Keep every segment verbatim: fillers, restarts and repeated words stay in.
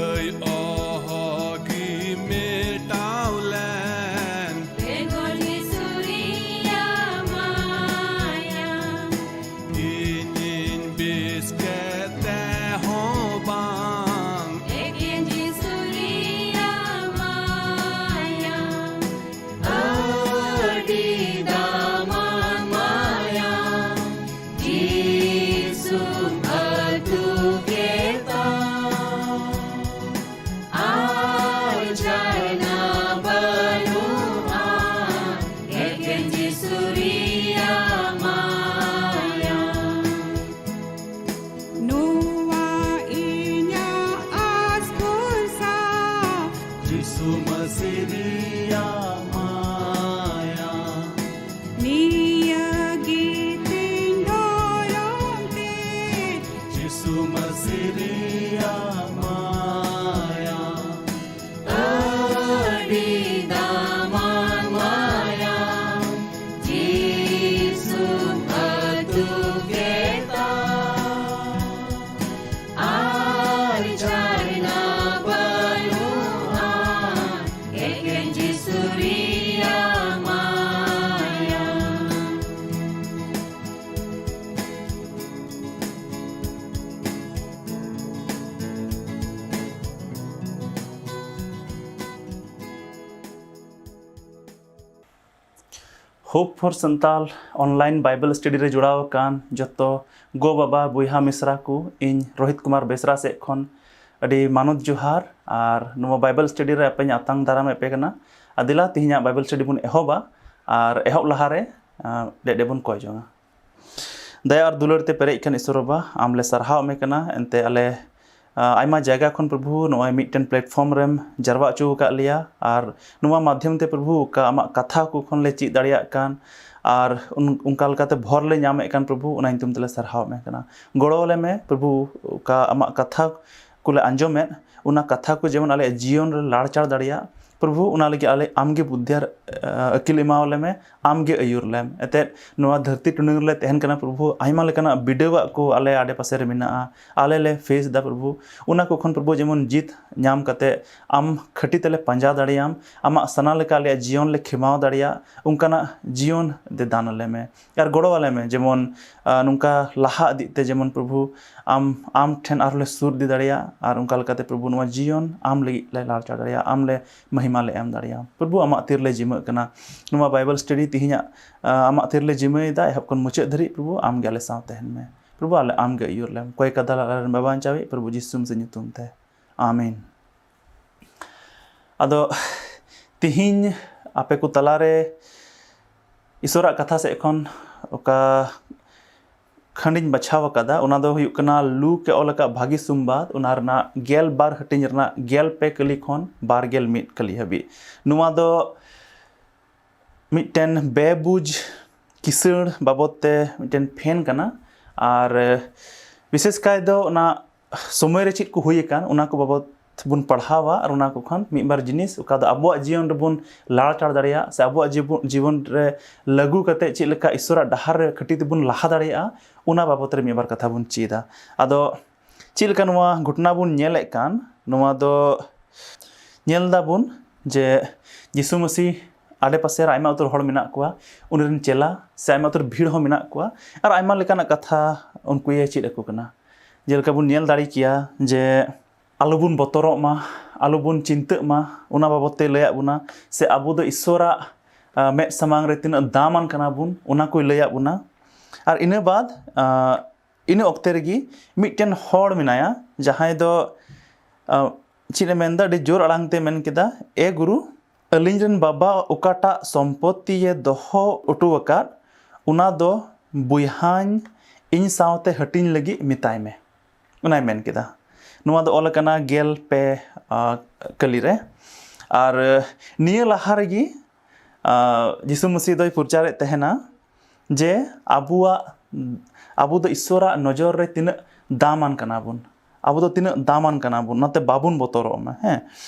ᱚᱦᱚ ᱜᱮ ᱢᱮᱴᱟᱣ ᱞᱮᱱ᱾ ᱵᱮᱜᱚᱨ ᱡᱤᱥᱩ ᱨᱮᱭᱟᱜ ᱢᱟᱭᱟ᱾ ᱤᱧᱤᱧ ᱵᱮᱥ ᱠᱮᱛᱮ ᱦᱚᱸ ᱵᱟᱝ᱾ ᱮᱠᱮᱱ ᱡᱤᱥᱩ ᱨᱮᱭᱟᱜ ᱢᱟᱭᱟ᱾ ᱟᱹᱰᱤ ᱫᱟᱢᱟᱱ ᱢᱟᱭᱟ᱾ ᱡᱤᱥᱩᱢ ᱟᱹᱛᱩ ᱠᱮᱫᱟ᱾ ᱟᱨ ᱡᱷᱟᱨᱱᱟ ᱵᱟᱹᱱᱩᱜᱼᱟ, ᱮᱠᱮᱱ ᱡᱤᱥᱩ ᱨᱮᱭᱟᱜ ᱢᱟᱭᱟ᱾ ᱱᱚᱣᱟ ᱤᱧᱟᱜ ᱟᱥ ᱵᱷᱚᱨᱥᱟ᱾ ᱡᱤᱥᱩ ᱢᱟᱹᱥᱤ ᱨᱮᱭᱟᱜ ᱢᱟᱭᱟ᱾ ᱱᱤᱭᱟᱹ ᱜᱮ ᱛᱤᱧ ᱫᱷᱚᱨᱚᱢ ᱛᱮ᱾ ᱡᱤᱥᱩ ᱢᱟᱹᱥᱤ ᱨᱮᱭᱟᱜ ᱢᱟᱭᱟ᱾ ᱟᱹᱰᱤ ᱫᱟᱢᱟᱱ ᱢᱟᱭᱟ᱾ ᱡᱤᱥᱩᱢ ᱟᱹᱛᱩ ᱠᱮᱫᱟ᱾ ᱟᱨ ᱡᱷᱟᱨᱱᱟ ᱵᱟᱹᱱᱩᱜᱼᱟ, ᱮᱠᱮᱱ ᱡᱤᱥᱩ ᱨᱮᱭᱟᱜ ᱢᱟᱭᱟ᱾ Hope for Santal online Bible study ᱨᱮ ᱡᱚᱲᱟᱣ ᱟᱠᱟᱱ ᱡᱚᱛᱚ ᱜᱚ ᱵᱟᱵᱟ ᱵᱚᱭᱦᱟ ᱢᱤᱥᱨᱟ ᱠᱚ, ᱤᱧ ᱨᱳᱦᱤᱛ ᱠᱩᱢᱟᱨ ᱵᱮᱥᱨᱟ ᱥᱮᱫ ᱠᱷᱚᱱ ᱟᱹᱰᱤ ᱢᱟᱱᱚᱛ ᱡᱚᱦᱟᱨ᱾ ᱟᱨ ᱱᱚᱣᱟ Bible study ᱨᱮ ᱟᱯᱮᱧ ᱟᱛᱟᱝ ᱫᱟᱨᱟᱢᱮᱫ ᱯᱮ ᱠᱟᱱᱟ᱾ ᱟᱨ ᱫᱮᱞᱟ ᱛᱮᱦᱮᱧᱟᱜ Bible study ᱵᱚᱱ ᱮᱦᱚᱵᱟ᱾ ᱟᱨ ᱮᱦᱚᱵ ᱞᱟᱦᱟᱨᱮ ᱟᱸ, ᱰᱮᱰᱮ ᱵᱚᱱ ᱠᱚᱭ ᱡᱚᱝᱟ᱾ ᱫᱟᱭᱟ ᱟᱨ ᱫᱩᱞᱟᱹᱲ ᱛᱮ ᱯᱮᱨᱮᱡ ᱠᱟᱱ ᱤᱥᱚᱨ ᱵᱟᱵᱟ, ᱟᱢ ᱞᱮ ᱥᱟᱨᱦᱟᱣ ᱢᱮ ᱠᱟᱱᱟ᱾ ᱮᱱᱛᱮ ᱟᱞᱮ ᱟᱭᱢᱟ ᱡᱟᱭᱜᱟ ᱠᱷᱚᱱ ᱯᱨᱚᱵᱷᱩ ᱱᱚᱜᱼᱚᱭ ᱢᱤᱫᱴᱮᱱ platform ᱨᱮᱢ ᱡᱟᱨᱣᱟ ᱦᱚᱪᱚ ᱟᱠᱟᱫ ᱞᱮᱭᱟ, ᱟᱨ ᱱᱚᱣᱟ ᱢᱟᱫᱷᱭᱚᱢ ᱛᱮ ᱯᱨᱚᱵᱷᱩ ᱚᱠᱟ ᱟᱢᱟᱜ ᱠᱟᱛᱷᱟ ᱠᱚ ᱠᱷᱚᱱ ᱞᱮ ᱪᱮᱫ ᱫᱟᱲᱮᱭᱟᱜ ᱠᱟᱱ, ᱟᱨ ᱚᱱᱠᱟ ᱞᱮᱠᱟᱛᱮ ᱵᱷᱚᱨ ᱞᱮ ᱧᱟᱢᱮᱫ ᱠᱟᱱ ᱯᱨᱚᱵᱷᱩ, ᱚᱱᱟ ᱧᱩᱛᱩᱢ ᱛᱮᱞᱮ ᱥᱟᱨᱦᱟᱣ ᱢᱮ ᱠᱟᱱᱟ᱾ ᱜᱚᱲᱚ ᱟᱞᱮ ᱢᱮ ᱯᱨᱚᱵᱷᱩ, ᱚᱠᱟ ᱟᱢᱟᱜ ᱠᱟᱛᱷᱟ ᱠᱚᱞᱮ ᱟᱸᱡᱚᱢᱮᱫ, ᱚᱱᱟ ᱠᱟᱛᱷᱟ ᱠᱚ ᱡᱮᱢᱚᱱ ᱟᱞᱮᱭᱟᱜ ᱡᱤᱭᱚᱱ ᱨᱮ ᱞᱟᱲᱪᱟᱲ ᱫᱟᱲᱮᱭᱟᱜ, ᱯᱨᱚᱵᱷᱩ, ᱚᱱᱟ ᱞᱟᱹᱜᱤᱫ ᱟᱞᱮ ᱟᱢᱜᱮ ᱵᱩᱫᱽᱫᱷᱤ ᱟᱨ ᱟᱹᱠᱤᱞ ᱮᱢᱟᱣᱟᱞᱮ ᱢᱮ᱾ ᱟᱢᱜᱮ ᱟᱹᱭᱩᱨ ᱞᱮᱢ᱾ ᱮᱱᱛᱮᱫ ᱱᱚᱣᱟ ᱫᱷᱟᱹᱨᱛᱤ ᱴᱩᱱᱩ ᱨᱮᱞᱮ ᱛᱟᱦᱮᱱ ᱠᱟᱱᱟ ᱯᱨᱚᱵᱷᱩ, ᱟᱭᱢᱟ ᱞᱮᱠᱟᱱᱟᱜ ᱵᱤᱰᱟᱹᱣᱟᱜ ᱠᱚ ᱟᱞᱮ ᱟᱰᱮᱯᱟᱥᱮ ᱨᱮ ᱢᱮᱱᱟᱜᱼᱟ᱾ ᱟᱞᱮ ᱞᱮ ᱯᱷᱮᱥ ᱮᱫᱟ ᱯᱨᱚᱵᱷᱩ᱾ ᱚᱱᱟ ᱠᱚ ᱠᱷᱚᱱ ᱯᱨᱚᱵᱷᱩ ᱡᱮᱢᱚᱱ ᱡᱤᱛ ᱧᱟᱢ ᱠᱟᱛᱮ ᱟᱢ ᱠᱷᱟᱹᱴᱤ ᱛᱮᱞᱮ ᱯᱟᱸᱡᱟ ᱫᱟᱲᱮᱭᱟᱢ, ᱟᱢᱟᱜ ᱥᱟᱱᱟ ᱞᱮᱠᱟ ᱟᱞᱮᱭᱟᱜ ᱡᱤᱭᱚᱱ ᱞᱮ ᱠᱷᱮᱢᱟᱣ ᱫᱟᱲᱮᱭᱟᱜ, ᱚᱱᱠᱟᱱᱟᱜ ᱡᱤᱭᱚᱱ ᱫᱮ ᱫᱟᱱ ᱟᱞᱮ ᱢᱮ᱾ ᱟᱨ ᱜᱚᱲᱚ ᱟᱞᱮ ᱢᱮ, ᱡᱮᱢᱚᱱ ᱱᱚᱝᱠᱟ ᱞᱟᱦᱟ ᱤᱫᱤᱜ ᱛᱮ ᱡᱮᱢᱚᱱ ᱯᱨᱚᱵᱷᱩ ᱟᱢ ᱟᱢ ᱴᱷᱮᱱ ᱟᱨᱦᱚᱸ ᱞᱮ ᱥᱩᱨ ᱤᱫᱤ ᱫᱟᱲᱮᱭᱟᱜ, ᱟᱨ ᱚᱱᱠᱟ ᱞᱮᱠᱟᱛᱮ ᱯᱨᱚᱵᱷᱩ ᱱᱚᱣᱟ ᱡᱤᱭᱚᱱ ᱟᱢ ᱞᱟᱹᱜᱤᱫ ᱞᱮ ᱞᱟᱲᱪᱟᱣ ᱫᱟᱲᱮᱭᱟᱜ, ᱟᱢ ᱞᱮ ᱢᱚᱦᱤᱢᱟ ᱞᱮ ᱮᱢ ᱫᱟᱲᱮᱭᱟᱜ᱾ ᱯᱨᱚᱵᱷᱩ, ᱟᱢᱟᱜ ᱛᱤ ᱨᱮᱞᱮ ᱡᱤᱢᱟᱹᱜ ᱠᱟᱱᱟ᱾ ᱱᱚᱣᱟ ᱵᱟᱭᱵᱮᱞ ᱥᱴᱟᱰᱤ ᱛᱮᱦᱮᱧᱟᱜ ᱟᱢᱟᱜ ᱛᱤ ᱨᱮᱞᱮ ᱡᱤᱢᱟᱹᱭᱮᱫᱟ᱾ ᱮᱦᱚᱵ ᱠᱷᱚᱱ ᱢᱩᱪᱟᱹᱫ ᱫᱷᱟᱹᱨᱤᱡ ᱯᱨᱚᱵᱷᱩ ᱟᱢ ᱜᱮ ᱟᱞᱮ ᱥᱟᱶ ᱛᱟᱦᱮᱱ ᱢᱮ᱾ ᱯᱨᱚᱵᱷᱩ, ᱟᱞᱮ ᱟᱢ ᱜᱮ ᱟᱹᱭᱩᱨ ᱞᱮᱢ᱾ ᱠᱚᱭ ᱠᱟᱫᱟᱞ ᱟᱞᱮ ᱨᱮᱱ ᱵᱟᱵᱟ ᱵᱟᱧᱪᱟᱣᱤᱡ ᱯᱨᱚᱵᱷᱩ ᱡᱤᱥᱩ ᱢᱮᱥᱤ ᱧᱩᱛᱩᱢ ᱛᱮ, ᱟᱢᱮᱱ᱾ ᱟᱫᱚ ᱛᱤᱦᱤᱧ ᱟᱯᱮ ᱠᱚ ᱛᱟᱞᱟᱨᱮ ᱤᱥᱚᱨᱟᱜ ᱠᱟᱛᱷᱟ ᱥᱮᱫ ᱠᱷᱚᱱ ᱚᱠᱟ ᱠᱷᱟᱸᱰᱤᱧ ᱵᱟᱪᱷᱟᱣ ᱟᱠᱟᱫᱟ, ᱚᱱᱟ ᱫᱚ ᱦᱩᱭᱩᱜ ᱠᱟᱱᱟ ᱞᱩᱠ ᱮ ᱚᱞ ᱟᱠᱟᱫ ᱵᱷᱟᱹᱜᱤ ᱥᱩᱢᱵᱟᱫ, ᱚᱱᱟ ᱨᱮᱱᱟᱜ ᱜᱮᱞ ᱵᱟᱨ ᱦᱟᱹᱴᱤᱧ ᱨᱮᱱᱟᱜ ᱜᱮᱞ ᱯᱮ ᱠᱟᱹᱞᱤ ᱠᱷᱚᱱ ᱵᱟᱨ ᱜᱮᱞ ᱢᱤᱫ ᱠᱟᱹᱞᱤ ᱦᱟᱹᱵᱤᱡ᱾ ᱱᱚᱣᱟ ᱫᱚ ᱢᱤᱫᱴᱮᱱ ᱵᱮᱵᱩᱡᱽ ᱠᱤᱥᱟᱹᱬ ᱵᱟᱵᱚᱫ ᱛᱮ ᱢᱤᱫᱴᱮᱱ ᱯᱷᱮᱱ ᱠᱟᱱᱟ᱾ ᱟᱨ ᱵᱤᱥᱮᱥ ᱠᱟᱭ ᱫᱚ ᱚᱱᱟ ᱥᱚᱢᱚᱭ ᱨᱮ ᱪᱮᱫ ᱠᱚ ᱦᱩᱭ ᱟᱠᱟᱱ, ᱚᱱᱟ ᱠᱚ ᱵᱟᱵᱚᱫ ᱵᱚᱱ ᱯᱟᱲᱦᱟᱣᱟ᱾ ᱟᱨ ᱚᱱᱟ ᱠᱚ ᱠᱷᱚᱱ ᱢᱤᱫ ᱵᱟᱨ ᱡᱤᱱᱤᱥ ᱚᱠᱟ ᱫᱚ ᱟᱵᱚᱣᱟᱜ ᱡᱤᱭᱚᱱ ᱨᱮᱵᱚᱱ ᱞᱟᱲᱪᱟᱲ ᱫᱟᱲᱮᱭᱟᱜ, ᱥᱮ ᱟᱵᱚᱣᱟᱜ ᱡᱤᱵᱚ- ᱡᱤᱵᱚᱱ ᱨᱮ ᱞᱟᱹᱜᱩ ᱠᱟᱛᱮ ᱪᱮᱫ ᱞᱮᱠᱟ ᱤᱥᱚᱨᱟᱜ ᱰᱟᱦᱟᱨ ᱨᱮ ᱠᱷᱟᱹᱴᱤ ᱛᱮᱵᱚᱱ ᱞᱟᱦᱟ ᱫᱟᱲᱮᱭᱟᱜᱼᱟ, ᱚᱱᱟ ᱵᱟᱵᱚᱫ ᱨᱮ ᱢᱤᱫ ᱵᱟᱨ ᱠᱟᱛᱷᱟ ᱵᱚᱱ ᱪᱮᱫᱟ᱾ ᱟᱫᱚ ᱪᱮᱫ ᱞᱮᱠᱟ ᱱᱚᱣᱟ ᱜᱷᱚᱴᱚᱱᱟ ᱵᱚᱱ ᱧᱮᱞᱮᱫ ᱠᱟᱱ, ᱱᱚᱣᱟ ᱫᱚ ᱧᱮᱞ ᱫᱟᱵᱚᱱ ᱡᱮ ᱡᱤᱥᱩ ᱢᱟᱹᱥᱤ ᱟᱰᱮᱯᱟᱥᱮ ᱨᱮ ᱟᱭᱢᱟ ᱩᱛᱟᱹᱨ ᱦᱚᱲ ᱢᱮᱱᱟᱜ ᱠᱚᱣᱟ, ᱩᱱᱤ ᱨᱮᱱ ᱪᱮᱞᱟ ᱥᱮ ᱟᱭᱢᱟ ᱩᱛᱟᱹᱨ ᱵᱷᱤᱲ ᱦᱚᱸ ᱢᱮᱱᱟᱜ ᱠᱚᱣᱟ, ᱟᱨ ᱟᱭᱢᱟ ᱞᱮᱠᱟᱱᱟᱜ ᱠᱟᱛᱷᱟ ᱩᱱᱠᱩᱭ ᱪᱮᱫ ᱟᱠᱚ ᱠᱟᱱᱟ᱾ ᱡᱮᱞᱮᱠᱟ ᱵᱚᱱ ᱧᱮᱞ ᱫᱟᱲᱮ ᱠᱮᱭᱟ ᱡᱮ ᱟᱞᱚᱵᱚᱱ ᱵᱚᱛᱚᱨᱚᱜ ᱢᱟ, ᱟᱞᱚᱵᱚᱱ ᱪᱤᱱᱛᱟᱹᱜ ᱢᱟ, ᱚᱱᱟ ᱵᱟᱵᱚᱫ ᱛᱮᱭ ᱞᱟᱹᱭᱟᱫ ᱵᱚᱱᱟ, ᱥᱮ ᱟᱵᱚ ᱫᱚ ᱤᱥᱥᱚᱨᱟᱜ, ᱟ, ᱢᱮᱫ ᱥᱟᱢᱟᱝ ᱨᱮ ᱛᱤᱱᱟᱹᱜ ᱫᱟᱢᱟᱱ ᱠᱟᱱᱟ ᱵᱚᱱ, ᱚᱱᱟ ᱠᱚᱭ ᱞᱟᱹᱭᱟᱫ ᱵᱚᱱᱟ᱾ ᱟᱨ ᱤᱱᱟᱹ ᱵᱟᱫ, ᱟ, ᱤᱱᱟᱹ ᱚᱠᱛᱮ ᱨᱮᱜᱮ ᱢᱤᱫᱴᱮᱱ ᱦᱚᱲ ᱢᱮᱱᱟᱭᱟ, ᱡᱟᱦᱟᱸᱭ ᱫᱚ, ᱟ, ᱪᱮᱫ ᱮ ᱢᱮᱱᱫᱟ? ᱟᱹᱰᱤ ᱡᱳᱨ ᱟᱲᱟᱝ ᱛᱮ ᱢᱮᱱ ᱠᱮᱫᱟ, "ᱮ ᱜᱩᱨᱩ, ᱟᱹᱞᱤᱧ ᱨᱮᱱ ᱵᱟᱵᱟ ᱚᱠᱟᱴᱟᱜ ᱥᱚᱢᱯᱚᱛᱤᱭᱮ ᱫᱚᱦᱚ ᱦᱚᱴᱚ ᱟᱠᱟᱫ, ᱚᱱᱟ ᱫᱚ ᱵᱚᱭᱦᱟᱧ ᱤᱧ ᱥᱟᱶᱛᱮ ᱦᱟᱹᱴᱤᱧ ᱞᱟᱹᱜᱤᱫ ᱢᱮᱛᱟᱭ ᱢᱮ", ᱚᱱᱟᱭ ᱢᱮᱱ ᱠᱮᱫᱟ᱾ ᱱᱚᱣᱟ ᱫᱚ ᱚᱞ ᱟᱠᱟᱱᱟ ᱜᱮᱞ ᱯᱮ, ᱟ, ᱠᱟᱹᱞᱤ ᱨᱮ᱾ ᱟᱨ ᱱᱤᱭᱟᱹ ᱞᱟᱦᱟ ᱨᱮᱜᱮ, ᱟ, ᱡᱤᱥᱩ ᱢᱟᱹᱥᱤ ᱫᱚᱭ ᱯᱨᱚᱪᱟᱨᱮᱫ ᱛᱟᱦᱮᱱᱟ ᱡᱮ ᱟᱵᱚᱣᱟᱜ, ᱟᱵᱚ ᱫᱚ ᱤᱥᱥᱚᱨᱟᱜ ᱱᱚᱡᱚᱨ ᱨᱮ ᱛᱤᱱᱟᱹᱜ ᱫᱟᱢᱟᱱ ᱠᱟᱱᱟ ᱵᱚᱱ, ᱟᱵᱚ ᱫᱚ ᱛᱤᱱᱟᱹᱜ ᱫᱟᱢᱟᱱ ᱠᱟᱱᱟ ᱵᱚᱱ, ᱚᱱᱟᱛᱮ ᱵᱟᱵᱚᱱ ᱵᱚᱛᱚᱨᱚᱜ ᱢᱟ᱾ ᱦᱮᱸ,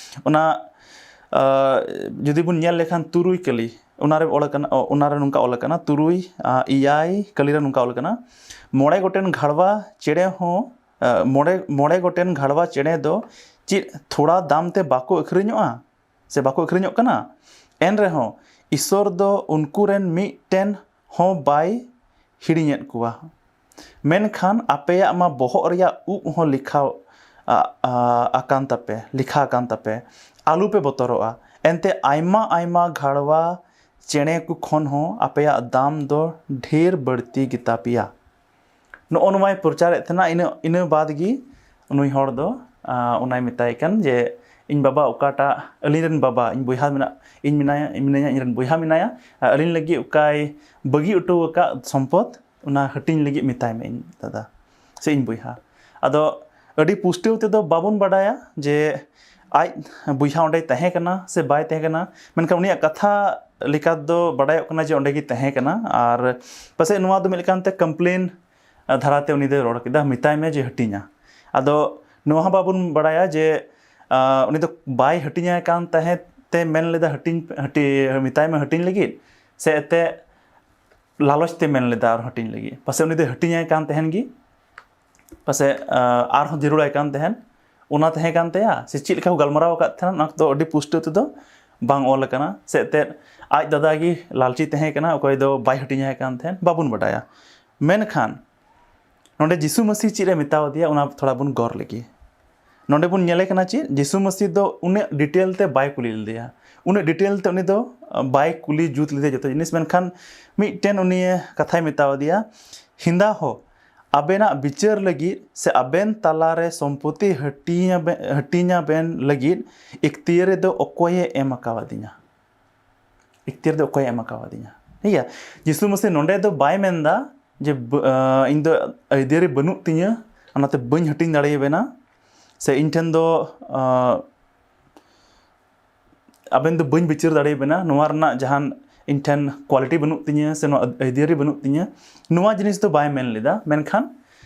ᱚᱱᱟ ᱡᱩᱫᱤ ᱵᱚᱱ ᱧᱮᱞ ᱞᱮᱠᱷᱟᱱ ᱛᱩᱨᱩᱭ ᱠᱟᱹᱞᱤ, ᱚᱱᱟᱨᱮ ᱚᱞ ᱟᱠᱟᱱᱟ, ᱚᱱᱟᱨᱮ ᱱᱚᱝᱠᱟ ᱚᱞ ᱟᱠᱟᱱᱟ, ᱛᱩᱨᱩᱭ, ᱮᱭᱟᱭ ᱠᱟᱹᱞᱤ ᱨᱮ ᱱᱚᱝᱠᱟ ᱚᱞ ᱟᱠᱟᱱᱟ, ᱢᱚᱬᱮ ᱜᱚᱴᱮᱱ ᱜᱷᱟᱲᱣᱟ ᱪᱮᱬᱮ ᱦᱚᱸ, ᱢᱚᱬᱮ ᱢᱚᱬᱮ ᱜᱚᱴᱮᱱ ᱜᱷᱟᱲᱣᱟ ᱪᱮᱬᱮ ᱫᱚ ᱪᱮᱫ ᱛᱷᱚᱲᱟ ᱫᱟᱢ ᱛᱮ ᱵᱟᱠᱚ ᱟᱹᱠᱷᱨᱤᱧᱚᱜᱼᱟ ᱥᱮ ᱵᱟᱠᱚ ᱟᱹᱠᱷᱨᱤᱧᱚᱜ ᱠᱟᱱᱟ? ᱮᱱ ᱨᱮᱦᱚᱸ ᱤᱥᱚᱨ ᱫᱚ ᱩᱱᱠᱩ ᱨᱮᱱ ᱢᱤᱫᱴᱮᱱ ᱦᱚᱸ ᱵᱟᱭ ᱦᱤᱲᱤᱧᱮᱫ ᱠᱚᱣᱟ᱾ ᱢᱮᱱᱠᱷᱟᱱ ᱟᱯᱮᱭᱟᱜ ᱢᱟ ᱵᱚᱦᱚᱜ ᱨᱮᱭᱟᱜ ᱩᱵ ᱦᱚᱸ ᱞᱮᱠᱷᱟ ᱟ- ᱟ- ᱟᱠᱟᱱ ᱛᱟᱯᱮ, ᱞᱮᱠᱷᱟ ᱟᱠᱟᱱ ᱛᱟᱯᱮ᱾ ᱟᱞᱚ ᱯᱮ ᱵᱚᱛᱚᱨᱚᱜᱼᱟ, ᱮᱱᱛᱮ ᱟᱭᱢᱟ ᱟᱭᱢᱟ ᱜᱷᱟᱲᱣᱟ ᱪᱮᱬᱮ ᱠᱚ ᱠᱷᱚᱱ ᱦᱚᱸ ᱟᱯᱮᱭᱟᱜ ᱫᱟᱢ ᱫᱚ ᱰᱷᱮᱨ ᱵᱟᱹᱲᱛᱤ ᱜᱮᱛᱟ ᱯᱮᱭᱟ᱾ ᱱᱚᱜᱼᱚ ᱱᱚᱣᱟᱭ ᱯᱨᱚᱪᱟᱨᱮᱫ ᱛᱟᱦᱮᱱᱟ᱾ ᱤᱱᱟᱹ ᱤᱱᱟᱹ ᱵᱟᱫᱽ ᱜᱮ ᱱᱩᱭ ᱦᱚᱲ ᱫᱚ ᱚᱱᱟᱭ ᱢᱮᱛᱟᱭ ᱠᱟᱱ ᱡᱮ, ᱤᱧ ᱵᱟᱵᱟ ᱚᱠᱟᱴᱟᱜ, ᱟᱹᱞᱤᱧ ᱨᱮᱱ ᱵᱟᱵᱟ, ᱤᱧ ᱵᱚᱭᱦᱟ ᱢᱮᱱᱟᱜ ᱤᱧ ᱢᱮᱱᱟᱭᱟ ᱤᱧ ᱢᱮᱱᱟᱭᱟ ᱤᱧ ᱨᱮᱱ ᱵᱚᱭᱦᱟ ᱢᱮᱱᱟᱭᱟ, ᱟᱹᱞᱤᱧ ᱞᱟᱹᱜᱤᱫ ᱚᱠᱟᱭ ᱵᱟᱹᱜᱤ ᱦᱚᱴᱚ ᱟᱠᱟᱫ ᱥᱚᱢᱯᱚᱫ, ᱚᱱᱟ ᱦᱟᱹᱴᱤᱧ ᱞᱟᱹᱜᱤᱫ ᱢᱮᱛᱟᱭ ᱢᱮ ᱤᱧ ᱫᱟᱫᱟ ᱥᱮ ᱤᱧ ᱵᱚᱭᱦᱟ᱾ ᱟᱫᱚ ᱟᱹᱰᱤ ᱯᱩᱥᱴᱟᱹᱣ ᱛᱮᱫᱚ ᱵᱟᱵᱚᱱ ᱵᱟᱰᱟᱭᱟ ᱡᱮ ᱟᱡ ᱵᱚᱭᱦᱟ ᱚᱸᱰᱮᱭ ᱛᱟᱦᱮᱸ ᱠᱟᱱᱟ ᱥᱮ ᱵᱟᱭ ᱛᱟᱦᱮᱸ ᱠᱟᱱᱟ, ᱢᱮᱱᱠᱷᱟᱱ ᱩᱱᱤᱭᱟᱜ ᱠᱟᱛᱷᱟ ᱞᱮᱠᱟ ᱫᱚ ᱵᱟᱰᱟᱭᱚᱜ ᱠᱟᱱᱟ ᱡᱮ ᱚᱸᱰᱮ ᱜᱮ ᱛᱟᱦᱮᱸ ᱠᱟᱱᱟ᱾ ᱟᱨ ᱯᱟᱥᱮᱡ ᱱᱚᱣᱟ ᱫᱚ ᱢᱤᱫ ᱞᱮᱠᱟᱱᱛᱮ complain ᱫᱷᱟᱨᱟᱛᱮ ᱩᱱᱤ ᱫᱚᱭ ᱨᱚᱲ ᱠᱮᱫᱟ, ᱢᱮᱛᱟᱭ ᱢᱮ ᱡᱮ ᱦᱟᱹᱴᱤᱧᱟ᱾ ᱟᱫᱚ ᱱᱚᱣᱟ ᱦᱚᱸ ᱵᱟᱵᱚᱱ ᱵᱟᱲᱟᱭᱟ ᱡᱮ ᱩᱱᱤ ᱫᱚ ᱵᱟᱭ ᱦᱟᱹᱴᱤᱧᱟᱭ ᱠᱟᱱ ᱛᱟᱦᱮᱸᱫ ᱛᱮ ᱢᱮᱱ ᱞᱮᱫᱟ ᱦᱟᱹᱴᱤᱧ ᱦᱟᱹᱴᱤᱧ ᱢᱮᱛᱟᱭ ᱢᱮ ᱦᱟᱹᱴᱤᱧ ᱞᱟᱹᱜᱤᱫ, ᱥᱮ ᱮᱱᱛᱮ ᱞᱟᱞᱚᱪ ᱛᱮ ᱢᱮᱱ ᱞᱮᱫᱟ ᱟᱨ ᱦᱟᱹᱴᱤᱧ ᱞᱟᱹᱜᱤᱫ᱾ ᱯᱟᱥᱮᱡ ᱩᱱᱤ ᱫᱚᱭ ᱦᱟᱹᱴᱤᱧᱟᱭ ᱠᱟᱱ ᱛᱟᱦᱮᱱ ᱜᱮ, ᱯᱟᱥᱮᱡ ᱟᱨᱦᱚᱸ ᱡᱟᱹᱨᱩᱲᱟᱭ ᱠᱟᱱ ᱛᱟᱦᱮᱱ, ᱚᱱᱟ ᱛᱟᱦᱮᱸ ᱠᱟᱱ ᱛᱟᱭᱟ ᱥᱮ ᱪᱮᱫ ᱞᱮᱠᱟ ᱠᱚ ᱜᱟᱞᱢᱟᱨᱟᱣ ᱟᱠᱟᱫ ᱛᱟᱦᱮᱱᱟ, ᱚᱱᱟ ᱫᱚ ᱟᱹᱰᱤ ᱯᱩᱥᱴᱟᱹᱣ ᱛᱮᱫᱚ ᱵᱟᱝ ᱚᱞ ᱟᱠᱟᱱᱟ᱾ ᱥᱮ ᱮᱱᱛᱮᱫ ᱟᱡ ᱫᱟᱫᱟ ᱜᱮ ᱞᱟᱞᱪᱤ ᱛᱟᱦᱮᱸ ᱠᱟᱱᱟ, ᱚᱠᱚᱭ ᱫᱚ ᱵᱟᱭ ᱦᱟᱹᱴᱤᱧᱟᱭ ᱠᱟᱱ ᱛᱟᱦᱮᱱ, ᱵᱟᱵᱚᱱ ᱵᱟᱰᱟᱭᱟ᱾ ᱢᱮᱱᱠᱷᱟᱱ ᱱᱚᱰᱮ ᱡᱤᱥᱩ ᱢᱟᱹᱥᱤ ᱪᱮᱫ ᱮ ᱢᱮᱛᱟᱣ ᱫᱮᱭᱟ, ᱚᱱᱟ ᱛᱷᱚᱲᱟ ᱵᱚᱱ ᱜᱚᱨ ᱞᱮᱜᱮ᱾ ᱱᱚᱰᱮ ᱵᱚᱱ ᱧᱮᱞᱮ ᱠᱟᱱᱟ ᱪᱮᱫ, ᱡᱤᱥᱩ ᱢᱟᱹᱥᱤ ᱫᱚ ᱩᱱᱟᱹᱜ detail ᱛᱮ ᱵᱟᱭ ᱠᱩᱞᱤ ᱞᱮᱫᱮᱭᱟ, ᱩᱱᱟᱹᱜ detail ᱛᱮ ᱩᱱᱤ ᱫᱚ ᱵᱟᱭ ᱠᱩᱞᱤ ᱡᱩᱛ ᱞᱮᱫᱮᱭᱟ ᱡᱚᱛᱚ ᱡᱤᱱᱤᱥ, ᱢᱮᱱᱠᱷᱟᱱ ᱢᱤᱫᱴᱮᱱ ᱩᱱᱤ ᱠᱟᱛᱷᱟᱭ ᱢᱮᱛᱟᱣ ᱫᱮᱭᱟ, ᱦᱤᱸᱫᱟ ᱦᱚ, ᱟᱵᱮᱱᱟᱜ ᱵᱤᱪᱟᱹᱨ ᱞᱟᱹᱜᱤᱫ ᱥᱮ ᱟᱵᱮᱱ ᱛᱟᱞᱟᱨᱮ ᱥᱚᱢᱯᱚᱛᱤ ᱦᱟᱹᱴᱤᱧᱟᱵᱮ- ᱦᱟᱹᱴᱤᱧᱟᱵᱮᱱ ᱞᱟᱹᱜᱤᱫ ᱤᱠᱛᱤᱭᱟᱹᱨᱤ ᱫᱚ ᱚᱠᱚᱭᱮ ᱮᱢ ᱟᱠᱟᱣᱟᱫᱤᱧᱟ? ᱤᱠᱛᱤᱭᱟᱹᱨ ᱫᱚ ᱚᱠᱚᱭᱮ ᱮᱢ ᱟᱠᱟᱣᱟᱫᱤᱧᱟ? ᱴᱷᱤᱠ ᱜᱮᱭᱟ, ᱡᱤᱥᱩ ᱢᱟᱹᱥᱤ ᱱᱚᱰᱮ ᱫᱚ ᱵᱟᱭ ᱢᱮᱱᱫᱟ ᱡᱮ ᱵ- ᱟᱸ, ᱤᱧ ᱫᱚ ᱟᱹᱭᱫᱟᱹᱨᱤ ᱵᱟᱹᱱᱩᱜ ᱛᱤᱧᱟᱹ, ᱚᱱᱟᱛᱮ ᱵᱟᱹᱧ ᱦᱟᱹᱴᱤᱧ ᱫᱟᱲᱮᱭᱟᱵᱮᱱᱟ, ᱥᱮ ᱤᱧ ᱴᱷᱮᱱ ᱫᱚ ᱟᱸ, ᱟᱵᱮᱱ ᱫᱚ ᱵᱟᱹᱧ ᱵᱤᱪᱟᱹᱨ ᱫᱟᱲᱮᱭᱟᱵᱮᱱᱟ, ᱱᱚᱣᱟ ᱨᱮᱱᱟᱜ ᱡᱟᱦᱟᱱ ᱤᱧ ᱴᱷᱮᱱ quality ᱵᱟᱹᱱᱩᱜ ᱛᱤᱧᱟᱹ ᱥᱮ ᱱᱚᱣᱟ ᱟᱹᱭᱫᱟᱹᱨᱤ ᱵᱟᱹᱱᱩᱜ ᱛᱤᱧᱟᱹ, ᱱᱚᱣᱟ ᱡᱤᱱᱤᱥ ᱫᱚ ᱵᱟᱭ ᱢᱮᱱ ᱞᱮᱫᱟ᱾ ᱢᱮᱱᱠᱷᱟᱱ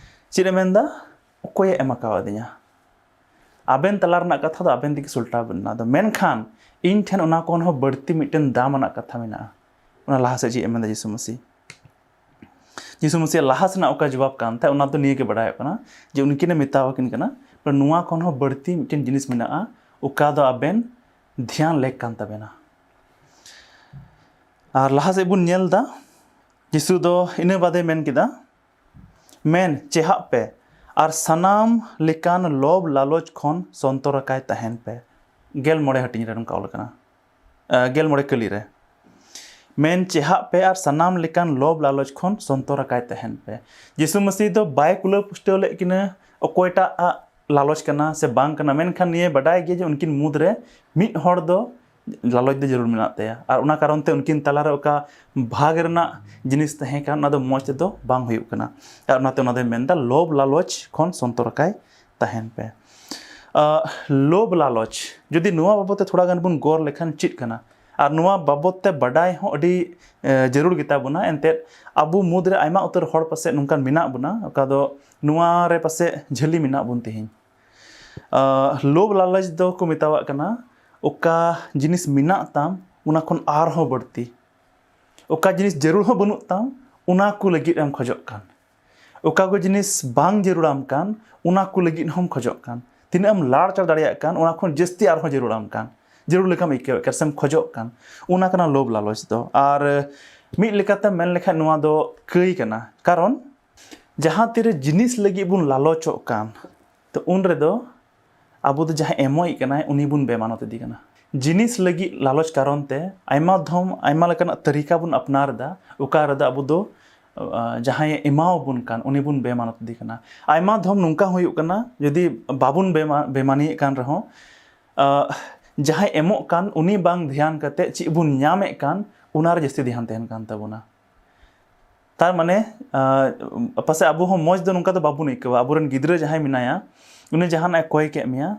ᱪᱮᱫ ᱮ ᱢᱮᱱᱫᱟ? ᱚᱠᱚᱭᱮ ᱮᱢ ᱟᱠᱟᱣᱟᱫᱤᱧᱟ? ᱟᱵᱮᱱ ᱛᱟᱞᱟ ᱨᱮᱱᱟᱜ ᱠᱟᱛᱷᱟ ᱫᱚ ᱟᱵᱮᱱ ᱛᱮᱜᱮ ᱥᱩᱞᱴᱟᱣ ᱵᱮᱱᱟ᱾ ᱟᱫᱚ ᱢᱮᱱᱠᱷᱟᱱ ᱤᱧ ᱴᱷᱮᱱ ᱚᱱᱟ ᱠᱷᱚᱱ ᱦᱚᱸ ᱵᱟᱹᱲᱛᱤ ᱢᱤᱫᱴᱮᱱ ᱫᱟᱢ ᱟᱱᱟᱜ ᱠᱟᱛᱷᱟ ᱢᱮᱱᱟᱜᱼᱟ᱾ ᱚᱱᱟ ᱞᱟᱦᱟ ᱥᱮᱫ ᱪᱮᱫ ᱮ ᱢᱮᱱᱫᱟ ᱡᱤᱥᱩ ᱢᱟᱹᱥᱤ? ᱡᱤᱥᱩ ᱢᱟᱹᱥᱤᱭᱟᱜ ᱞᱟᱦᱟ ᱥᱮᱱᱟᱜ ᱚᱠᱟ ᱡᱚᱵᱟᱵ ᱠᱟᱱ ᱛᱟᱦᱮᱸᱫ, ᱚᱱᱟ ᱫᱚ ᱱᱤᱭᱟᱹ ᱜᱮ ᱵᱟᱰᱟᱭᱚᱜ ᱠᱟᱱᱟ ᱡᱮ ᱩᱱᱠᱤᱱ ᱮ ᱢᱮᱛᱟᱣ ᱟᱹᱠᱤᱱ ᱠᱟᱱᱟ, "ᱱᱚᱣᱟ ᱠᱷᱚᱱ ᱦᱚᱸ ᱵᱟᱹᱲᱛᱤ ᱢᱤᱫᱴᱮᱱ ᱡᱤᱱᱤᱥ ᱢᱮᱱᱟᱜᱼᱟ, ᱚᱠᱟ ᱫᱚ ᱟᱵᱮᱱ ᱫᱷᱮᱭᱟᱱ ᱞᱮᱠ ᱠᱟᱱ ᱛᱟᱵᱮᱱᱟ᱾" ᱟᱨ ᱞᱟᱦᱟ ᱥᱮᱫ ᱵᱚᱱ ᱧᱮᱞ ᱮᱫᱟ, ᱡᱤᱥᱩ ᱫᱚ ᱤᱱᱟᱹ ᱵᱟᱫᱮ ᱢᱮᱱ ᱠᱮᱫᱟ, "ᱢᱮᱱ ᱪᱮᱦᱟᱜ ᱯᱮ ᱟᱨ ᱥᱟᱱᱟᱢ ᱞᱮᱠᱟᱱ ᱞᱳᱵᱷ ᱞᱟᱞᱚᱪ ᱠᱷᱚᱱ ᱥᱚᱱᱛᱚᱨ ᱟᱠᱟᱭ ᱛᱟᱦᱮᱱ ᱯᱮ᱾" ᱜᱮᱞ ᱢᱚᱬᱮ ᱦᱟᱹᱴᱤᱧ ᱨᱮ ᱱᱚᱝᱠᱟ ᱚᱞ ᱟᱠᱟᱱᱟ, ᱟᱸ, ᱜᱮᱞ ᱢᱚᱬᱮ ᱠᱟᱹᱞᱤ ᱨᱮ, "ᱢᱮᱱ ᱪᱮᱦᱟᱜ ᱯᱮ ᱟᱨ ᱥᱟᱱᱟᱢ ᱞᱮᱠᱟᱱ ᱞᱳᱵᱷ ᱞᱟᱞᱚᱪ ᱠᱷᱚᱱ ᱥᱚᱱᱛᱚᱨ ᱟᱠᱟᱭ ᱛᱟᱦᱮᱱ ᱯᱮ᱾" ᱡᱤᱥᱩ ᱢᱟᱹᱥᱤ ᱫᱚ ᱵᱟᱭ ᱠᱩᱞᱟᱹᱣ ᱯᱩᱥᱴᱟᱹᱣ ᱞᱮᱫ ᱠᱤᱱᱟᱹ ᱚᱠᱚᱭᱴᱟᱜ ᱟᱜ ᱞᱟᱞᱚᱪ ᱠᱟᱱᱟ ᱥᱮ ᱵᱟᱝ ᱠᱟᱱᱟ, ᱢᱮᱱᱠᱷᱟᱱ ᱱᱤᱭᱟᱹ ᱵᱟᱰᱟᱭ ᱜᱮᱭᱟ ᱡᱮ ᱩᱱᱠᱤᱱ ᱢᱩᱫᱽ ᱨᱮ ᱢᱤᱫ ᱦᱚᱲ ᱫᱚ ᱞᱟᱞᱚᱪ ᱫᱚ ᱡᱟᱹᱨᱩᱲ ᱢᱮᱱᱟᱜ ᱛᱟᱭᱟ, ᱟᱨ ᱚᱱᱟ ᱠᱟᱨᱚᱱ ᱛᱮ ᱩᱱᱠᱤᱱ ᱛᱟᱞᱟᱨᱮ ᱚᱠᱟ ᱵᱷᱟᱜᱽ ᱨᱮᱱᱟᱜ ᱡᱤᱱᱤᱥ ᱛᱟᱦᱮᱸ ᱠᱟᱱ, ᱚᱱᱟ ᱫᱚ ᱢᱚᱡᱽ ᱛᱮᱫᱚ ᱵᱟᱝ ᱦᱩᱭᱩᱜ ᱠᱟᱱᱟ᱾ ᱟᱨ ᱚᱱᱟᱛᱮ ᱚᱱᱟ ᱫᱚᱭ ᱢᱮᱱᱫᱟ, "ᱞᱳᱵᱷ ᱞᱟᱞᱚᱪ ᱠᱷᱚᱱ ᱥᱚᱱᱛᱚᱨ ᱟᱠᱟᱭ ᱛᱟᱦᱮᱱ ᱯᱮ᱾" ᱟᱸ, ᱞᱳᱵᱷ ᱞᱟᱞᱚᱪ, ᱡᱩᱫᱤ ᱱᱚᱣᱟ ᱵᱟᱵᱚᱫ ᱛᱮ ᱛᱷᱚᱲᱟ ᱜᱟᱱ ᱵᱚᱱ ᱜᱚᱨ ᱞᱮᱠᱷᱟᱱ ᱪᱮᱫ ᱠᱟᱱᱟ? ᱟᱨ ᱱᱚᱣᱟ ᱵᱟᱵᱚᱫ ᱛᱮ ᱵᱟᱰᱟᱭ ᱦᱚᱸ ᱟᱹᱰᱤ, ᱮ, ᱡᱟᱹᱨᱩᱲ ᱜᱮᱛᱟ ᱵᱚᱱᱟ᱾ ᱮᱱᱛᱮᱫ ᱟᱵᱚ ᱢᱩᱫᱽ ᱨᱮ ᱟᱭᱢᱟ ᱩᱛᱟᱹᱨ ᱦᱚᱲ ᱯᱟᱥᱮᱡ ᱱᱚᱝᱠᱟᱱ ᱢᱮᱱᱟᱜ ᱵᱚᱱᱟ, ᱚᱠᱟ ᱫᱚ ᱱᱚᱣᱟ ᱨᱮ ᱯᱟᱥᱮᱡ ᱡᱷᱟᱹᱞᱤ ᱢᱮᱱᱟᱜ ᱵᱚᱱ ᱛᱮᱦᱮᱧ᱾ ᱟᱸ, ᱞᱳᱵᱷ ᱞᱟᱞᱚᱪ ᱫᱚ ᱠᱚ ᱢᱮᱛᱟᱣᱟᱜ ᱠᱟᱱᱟ ᱚᱠᱟ ᱡᱤᱱᱤᱥ ᱢᱮᱱᱟᱜ ᱛᱟᱢ, ᱚᱱᱟ ᱠᱷᱚᱱ ᱟᱨᱦᱚᱸ ᱵᱟᱹᱲᱛᱤ᱾ ᱚᱠᱟ ᱡᱤᱱᱤᱥ ᱡᱟᱹᱨᱩᱲ ᱦᱚᱸ ᱵᱟᱹᱱᱩᱜ ᱛᱟᱢ, ᱚᱱᱟ ᱠᱚ ᱞᱟᱹᱜᱤᱫ ᱮᱢ ᱠᱷᱚᱡᱚᱜ ᱠᱟᱱ᱾ ᱚᱠᱟ ᱠᱚ ᱡᱤᱱᱤᱥ ᱵᱟᱝ ᱡᱟᱹᱨᱩᱲᱟᱢ ᱠᱟᱱ, ᱚᱱᱟ ᱠᱚ ᱞᱟᱹᱜᱤᱫ ᱦᱚᱸᱢ ᱠᱷᱚᱡᱚᱜ ᱠᱟᱱ᱾ ᱛᱤᱱᱟᱹᱜ ᱮᱢ ᱞᱟᱲ ᱪᱟᱲ ᱫᱟᱲᱮᱭᱟᱜ ᱠᱟᱱ, ᱚᱱᱟ ᱠᱷᱚᱱ ᱡᱟᱹᱥᱛᱤ ᱟᱨᱦᱚᱸ ᱡᱟᱹᱨᱩᱲᱟᱢ ᱠᱟᱱ, ᱡᱟᱹᱨᱩᱲ ᱞᱮᱠᱟᱢ ᱟᱹᱭᱠᱟᱹᱣᱮᱫ ᱠᱟᱱ ᱥᱮᱢ ᱠᱷᱚᱡᱚᱜ ᱠᱟᱱ, ᱚᱱᱟ ᱠᱟᱱᱟ ᱞᱳᱵᱷ ᱞᱟᱞᱚᱪ ᱫᱚ᱾ ᱟᱨ ᱢᱤᱫ ᱞᱮᱠᱟᱛᱮ ᱢᱮᱱ ᱞᱮᱠᱷᱟᱡ ᱱᱚᱣᱟ ᱫᱚ ᱠᱟᱹᱭ ᱠᱟᱱᱟ, ᱠᱟᱨᱚᱱ ᱡᱟᱦᱟᱸ ᱛᱤᱨᱮ ᱡᱤᱱᱤᱥ ᱞᱟᱹᱜᱤᱫ ᱵᱚᱱ ᱞᱟᱞᱚᱪᱚᱜ ᱠᱟᱱ, ᱛᱚ ᱩᱱ ᱨᱮᱫᱚ ᱟᱵᱚ ᱫᱚ ᱡᱟᱦᱟᱸᱭ ᱮᱢᱚᱜ ᱠᱟᱱᱟᱭ, ᱩᱱᱤ ᱵᱚᱱ ᱵᱮᱢᱟᱱᱚᱛ ᱤᱫᱤ ᱠᱟᱱᱟ᱾ ᱡᱤᱱᱤᱥ ᱞᱟᱹᱜᱤᱫ ᱞᱟᱞᱚᱪ ᱠᱟᱨᱚᱱ ᱛᱮ ᱟᱭᱢᱟ ᱫᱷᱚᱢ, ᱟᱭᱢᱟ ᱞᱮᱠᱟᱱᱟᱜ ᱛᱟᱹᱨᱤᱠᱟ ᱵᱚᱱ ᱟᱯᱱᱟᱨ ᱮᱫᱟ, ᱚᱠᱟ ᱨᱮᱫᱚ ᱟᱵᱚ ᱫᱚ, ᱟᱸ, ᱡᱟᱦᱟᱸᱭᱮ ᱮᱢᱟᱣᱟᱵᱚᱱ ᱠᱟᱱ, ᱩᱱᱤ ᱵᱚᱱ ᱵᱮᱢᱟᱱᱚᱛ ᱤᱫᱤ ᱠᱟᱱᱟ᱾ ᱟᱭᱢᱟ ᱫᱷᱚᱢ ᱱᱚᱝᱠᱟ ᱦᱩᱭᱩᱜ ᱠᱟᱱᱟ, ᱡᱩᱫᱤ ᱵᱟᱵᱚᱱ ᱵᱮᱢᱟ-, ᱵᱮᱢᱟᱱᱤᱭᱮᱫ ᱠᱟᱱ ᱨᱮᱦᱚᱸ, ᱟᱸ, ᱡᱟᱦᱟᱸᱭ ᱮᱢᱚᱜ ᱠᱟᱱ, ᱩᱱᱤ ᱵᱟᱝ ᱫᱷᱮᱭᱟᱱ ᱠᱟᱛᱮ ᱪᱮᱫ ᱵᱚᱱ ᱧᱟᱢᱮᱫ ᱠᱟᱱ, ᱚᱱᱟ ᱨᱮ ᱡᱟᱹᱥᱛᱤ ᱫᱷᱮᱭᱟᱱ ᱛᱟᱦᱮᱱ ᱠᱟᱱ ᱛᱟᱵᱚᱱᱟ᱾ ᱛᱟᱨ ᱢᱟᱱᱮ, ᱟᱸ, ᱯᱟᱥᱮᱡ ᱟᱵᱚ ᱦᱚᱸ ᱢᱚᱡᱽ ᱫᱚ ᱱᱚᱝᱠᱟ ᱫᱚ ᱵᱟᱵᱚᱱ ᱟᱹᱭᱠᱟᱹᱣᱟ᱾ ᱟᱵᱚᱨᱮᱱ ᱜᱤᱫᱽᱨᱟᱹ ᱡᱟᱦᱟᱸᱭ ᱢᱮᱱᱟᱭᱟ, ᱩᱱᱤ ᱡᱟᱦᱟᱱᱟᱜ ᱮ ᱠᱚᱭ ᱠᱮᱫ ᱢᱮᱭᱟ,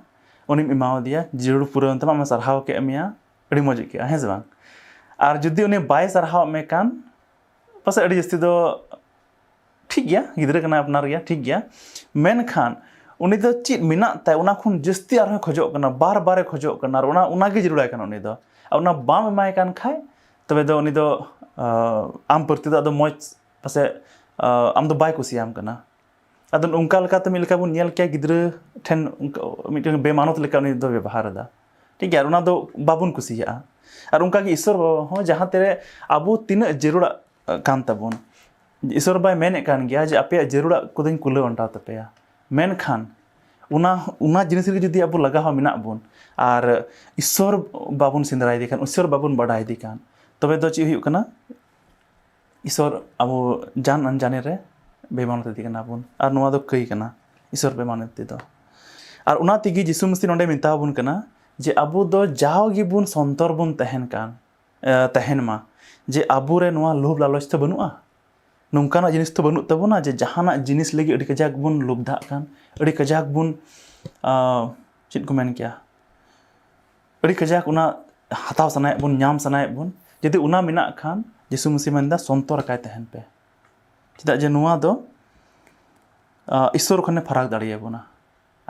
ᱩᱱᱤᱢ ᱮᱢᱟᱣᱟᱫᱮᱭᱟ, ᱡᱟᱹᱨᱩᱲ ᱯᱩᱨᱟᱹᱣᱮᱱ ᱛᱟᱢᱟ, ᱟᱢᱮ ᱥᱟᱨᱦᱟᱣ ᱠᱮᱫ ᱢᱮᱭᱟ, ᱟᱹᱰᱤ ᱢᱚᱡᱽ ᱟᱹᱭᱠᱟᱹᱜᱼᱟ, ᱦᱮᱸ ᱥᱮ ᱵᱟᱝ? ᱟᱨ ᱡᱩᱫᱤ ᱩᱱᱤ ᱵᱟᱭ ᱥᱟᱨᱦᱟᱣ ᱢᱮ ᱠᱷᱟᱱ, ᱯᱟᱥᱮᱡ ᱟᱹᱰᱤ ᱡᱟᱹᱥᱛᱤ ᱫᱚ ᱴᱷᱤᱠ ᱜᱮᱭᱟ, ᱜᱤᱫᱽᱨᱟᱹ ᱠᱟᱱᱟᱭ, ᱟᱯᱱᱟᱨ ᱜᱮᱭᱟ, ᱴᱷᱤᱠ ᱜᱮᱭᱟ᱾ ᱢᱮᱱᱠᱷᱟᱱ ᱩᱱᱤ ᱫᱚ ᱪᱮᱫ ᱢᱮᱱᱟᱜ ᱛᱟᱭ, ᱚᱱᱟ ᱠᱷᱚᱱ ᱡᱟᱹᱥᱛᱤ ᱟᱨᱦᱚᱸᱭ ᱠᱷᱚᱡᱚᱜ ᱠᱟᱱᱟ, ᱵᱟᱨ ᱵᱟᱨᱮ ᱠᱷᱚᱡᱚᱜ ᱠᱟᱱᱟ, ᱟᱨ ᱚᱱᱟ ᱚᱱᱟᱜᱮ ᱡᱟᱹᱨᱩᱲᱟᱭ ᱠᱟᱱᱟ ᱩᱱᱤ ᱫᱚ᱾ ᱟᱨ ᱚᱱᱟ ᱵᱟᱢ ᱮᱢᱟᱭ ᱠᱟᱱ ᱠᱷᱟᱡ, ᱛᱚᱵᱮ ᱫᱚ ᱩᱱᱤ ᱫᱚ ᱟᱢ ᱯᱨᱚᱛᱤ ᱫᱚ ᱟᱫᱚ ᱢᱚᱡᱽ ᱯᱟᱥᱮᱡ ᱟᱢ ᱫᱚ ᱵᱟᱭ ᱠᱩᱥᱤᱭᱟᱢ ᱠᱟᱱᱟ᱾ ᱟᱫᱚ ᱚᱱᱠᱟ ᱞᱮᱠᱟᱛᱮ ᱢᱤᱫ ᱞᱮᱠᱟ ᱵᱚᱱ ᱧᱮᱞ ᱠᱮᱭᱟ, ᱜᱤᱫᱽᱨᱟᱹ ᱴᱷᱮᱱ ᱢᱤᱫᱴᱮᱱ ᱵᱮᱢᱟᱱᱚᱛ ᱞᱮᱠᱟ ᱩᱱᱤ ᱫᱚ ᱵᱮᱵᱚᱦᱟᱨ ᱮᱫᱟ᱾ ᱴᱷᱤᱠ ᱜᱮᱭᱟ, ᱚᱱᱟ ᱫᱚ ᱵᱟᱵᱚᱱ ᱠᱩᱥᱤᱭᱟᱜᱼᱟ᱾ ᱟᱨ ᱚᱱᱠᱟᱜᱮ ᱤᱥᱥᱚᱨ ᱵᱟᱵᱟ ᱦᱚᱸ ᱡᱟᱦᱟᱸ ᱛᱮᱨᱮ ᱟᱵᱚ ᱛᱤᱱᱟᱹᱜ ᱡᱟᱹᱨᱩᱲᱟᱜ ᱠᱟᱱ ᱛᱟᱵᱚᱱ, ᱤᱥᱥᱚᱨ ᱵᱟᱵᱟᱭ ᱢᱮᱱᱮᱫ ᱠᱟᱱ ᱜᱮᱭᱟ ᱡᱮ ᱟᱯᱮᱭᱟᱜ ᱡᱟᱹᱨᱩᱲᱟᱜ ᱠᱚᱫᱚᱧ ᱠᱩᱞᱟᱹᱣ ᱟᱱᱴᱟᱣ ᱛᱟᱯᱮᱭᱟ, ᱢᱮᱱᱠᱷᱟᱱ ᱚᱱᱟ ᱚᱱᱟ ᱡᱤᱱᱤᱥ ᱨᱮᱜᱮ ᱡᱩᱫᱤ ᱟᱵᱚ ᱞᱟᱜᱟᱣ ᱢᱮᱱᱟᱜ ᱵᱚᱱ ᱟᱨ ᱤᱥᱥᱚᱨ ᱵᱟᱵᱚᱱ ᱥᱮᱸᱫᱽᱨᱟᱭᱮᱫᱮ ᱠᱷᱟᱱ, ᱤᱥᱥᱚᱨ ᱵᱟᱵᱚᱱ ᱵᱟᱰᱟᱭᱮᱫᱮ ᱠᱷᱟᱱ, ᱛᱚᱵᱮ ᱫᱚ ᱪᱮᱫ ᱦᱩᱭᱩᱜ ᱠᱟᱱᱟ? ᱤᱥᱥᱚᱨ ᱟᱵᱚ ᱡᱟᱱ ᱟᱱᱡᱟᱱᱮ ᱨᱮ ᱵᱮᱢᱟᱱᱚᱛ ᱤᱫᱤ ᱠᱟᱱᱟ ᱵᱚᱱ, ᱟᱨ ᱱᱚᱣᱟ ᱫᱚ ᱠᱟᱹᱭ ᱠᱟᱱᱟ ᱤᱥᱥᱚᱨ ᱵᱮᱢᱟᱱᱚᱛ ᱫᱚ᱾ ᱟᱨ ᱚᱱᱟ ᱛᱮᱜᱮ ᱡᱤᱥᱩ ᱢᱟᱹᱥᱤ ᱱᱚᱰᱮ ᱢᱮᱛᱟ ᱵᱚᱱ ᱠᱟᱱᱟ ᱡᱮ ᱟᱵᱚ ᱫᱚ ᱡᱟᱣ ᱜᱮᱵᱚᱱ ᱥᱚᱱᱛᱚᱨ ᱵᱚᱱ ᱛᱟᱦᱮᱱ ᱠᱟᱱ, ᱮ, ᱛᱟᱦᱮᱱ ᱢᱟ, ᱡᱮ ᱟᱵᱚᱨᱮ ᱱᱚᱣᱟ ᱞᱳᱵᱷ ᱞᱟᱞᱚᱪ ᱫᱚ ᱵᱟᱹᱱᱩᱜᱼᱟ᱾ ᱱᱚᱝᱠᱟᱱᱟᱜ ᱡᱤᱱᱤᱥ ᱫᱚ ᱵᱟᱹᱱᱩᱜ ᱛᱟᱵᱚᱱᱟ ᱡᱮ ᱡᱟᱦᱟᱱᱟᱜ ᱡᱤᱱᱤᱥ ᱞᱟᱹᱜᱤᱫ ᱟᱹᱰᱤ ᱠᱟᱡᱟᱠ ᱵᱚᱱ ᱞᱳᱵᱷᱫᱷᱟᱜ ᱠᱟᱱ, ᱟᱹᱰᱤ ᱠᱟᱡᱟᱠ ᱵᱚᱱ, ᱟ, ᱪᱮᱫ ᱠᱚ ᱢᱮᱱ ᱠᱮᱭᱟ, ᱟᱹᱰᱤ ᱠᱟᱡᱟᱠ ᱚᱱᱟ ᱦᱟᱛᱟᱣ ᱥᱟᱱᱟᱭᱮᱫ ᱵᱚᱱ, ᱧᱟᱢ ᱥᱟᱱᱟᱭᱮᱫ ᱵᱚᱱ᱾ ᱡᱩᱫᱤ ᱚᱱᱟ ᱢᱮᱱᱟᱜ ᱠᱷᱟᱱ, ᱡᱤᱥᱩ ᱢᱟᱹᱥᱤ ᱢᱮᱱᱫᱟ, "ᱥᱚᱱᱛᱚᱨ ᱟᱠᱟᱭ ᱛᱟᱦᱮᱱ ᱯᱮ", ᱪᱮᱫᱟᱜ ᱡᱮ ᱱᱚᱣᱟ ᱫᱚ, ᱟ, ᱤᱥᱥᱚᱨ ᱠᱷᱚᱱᱮ ᱯᱷᱟᱨᱟᱠ ᱫᱟᱲᱮᱭᱟᱵᱚᱱᱟ᱾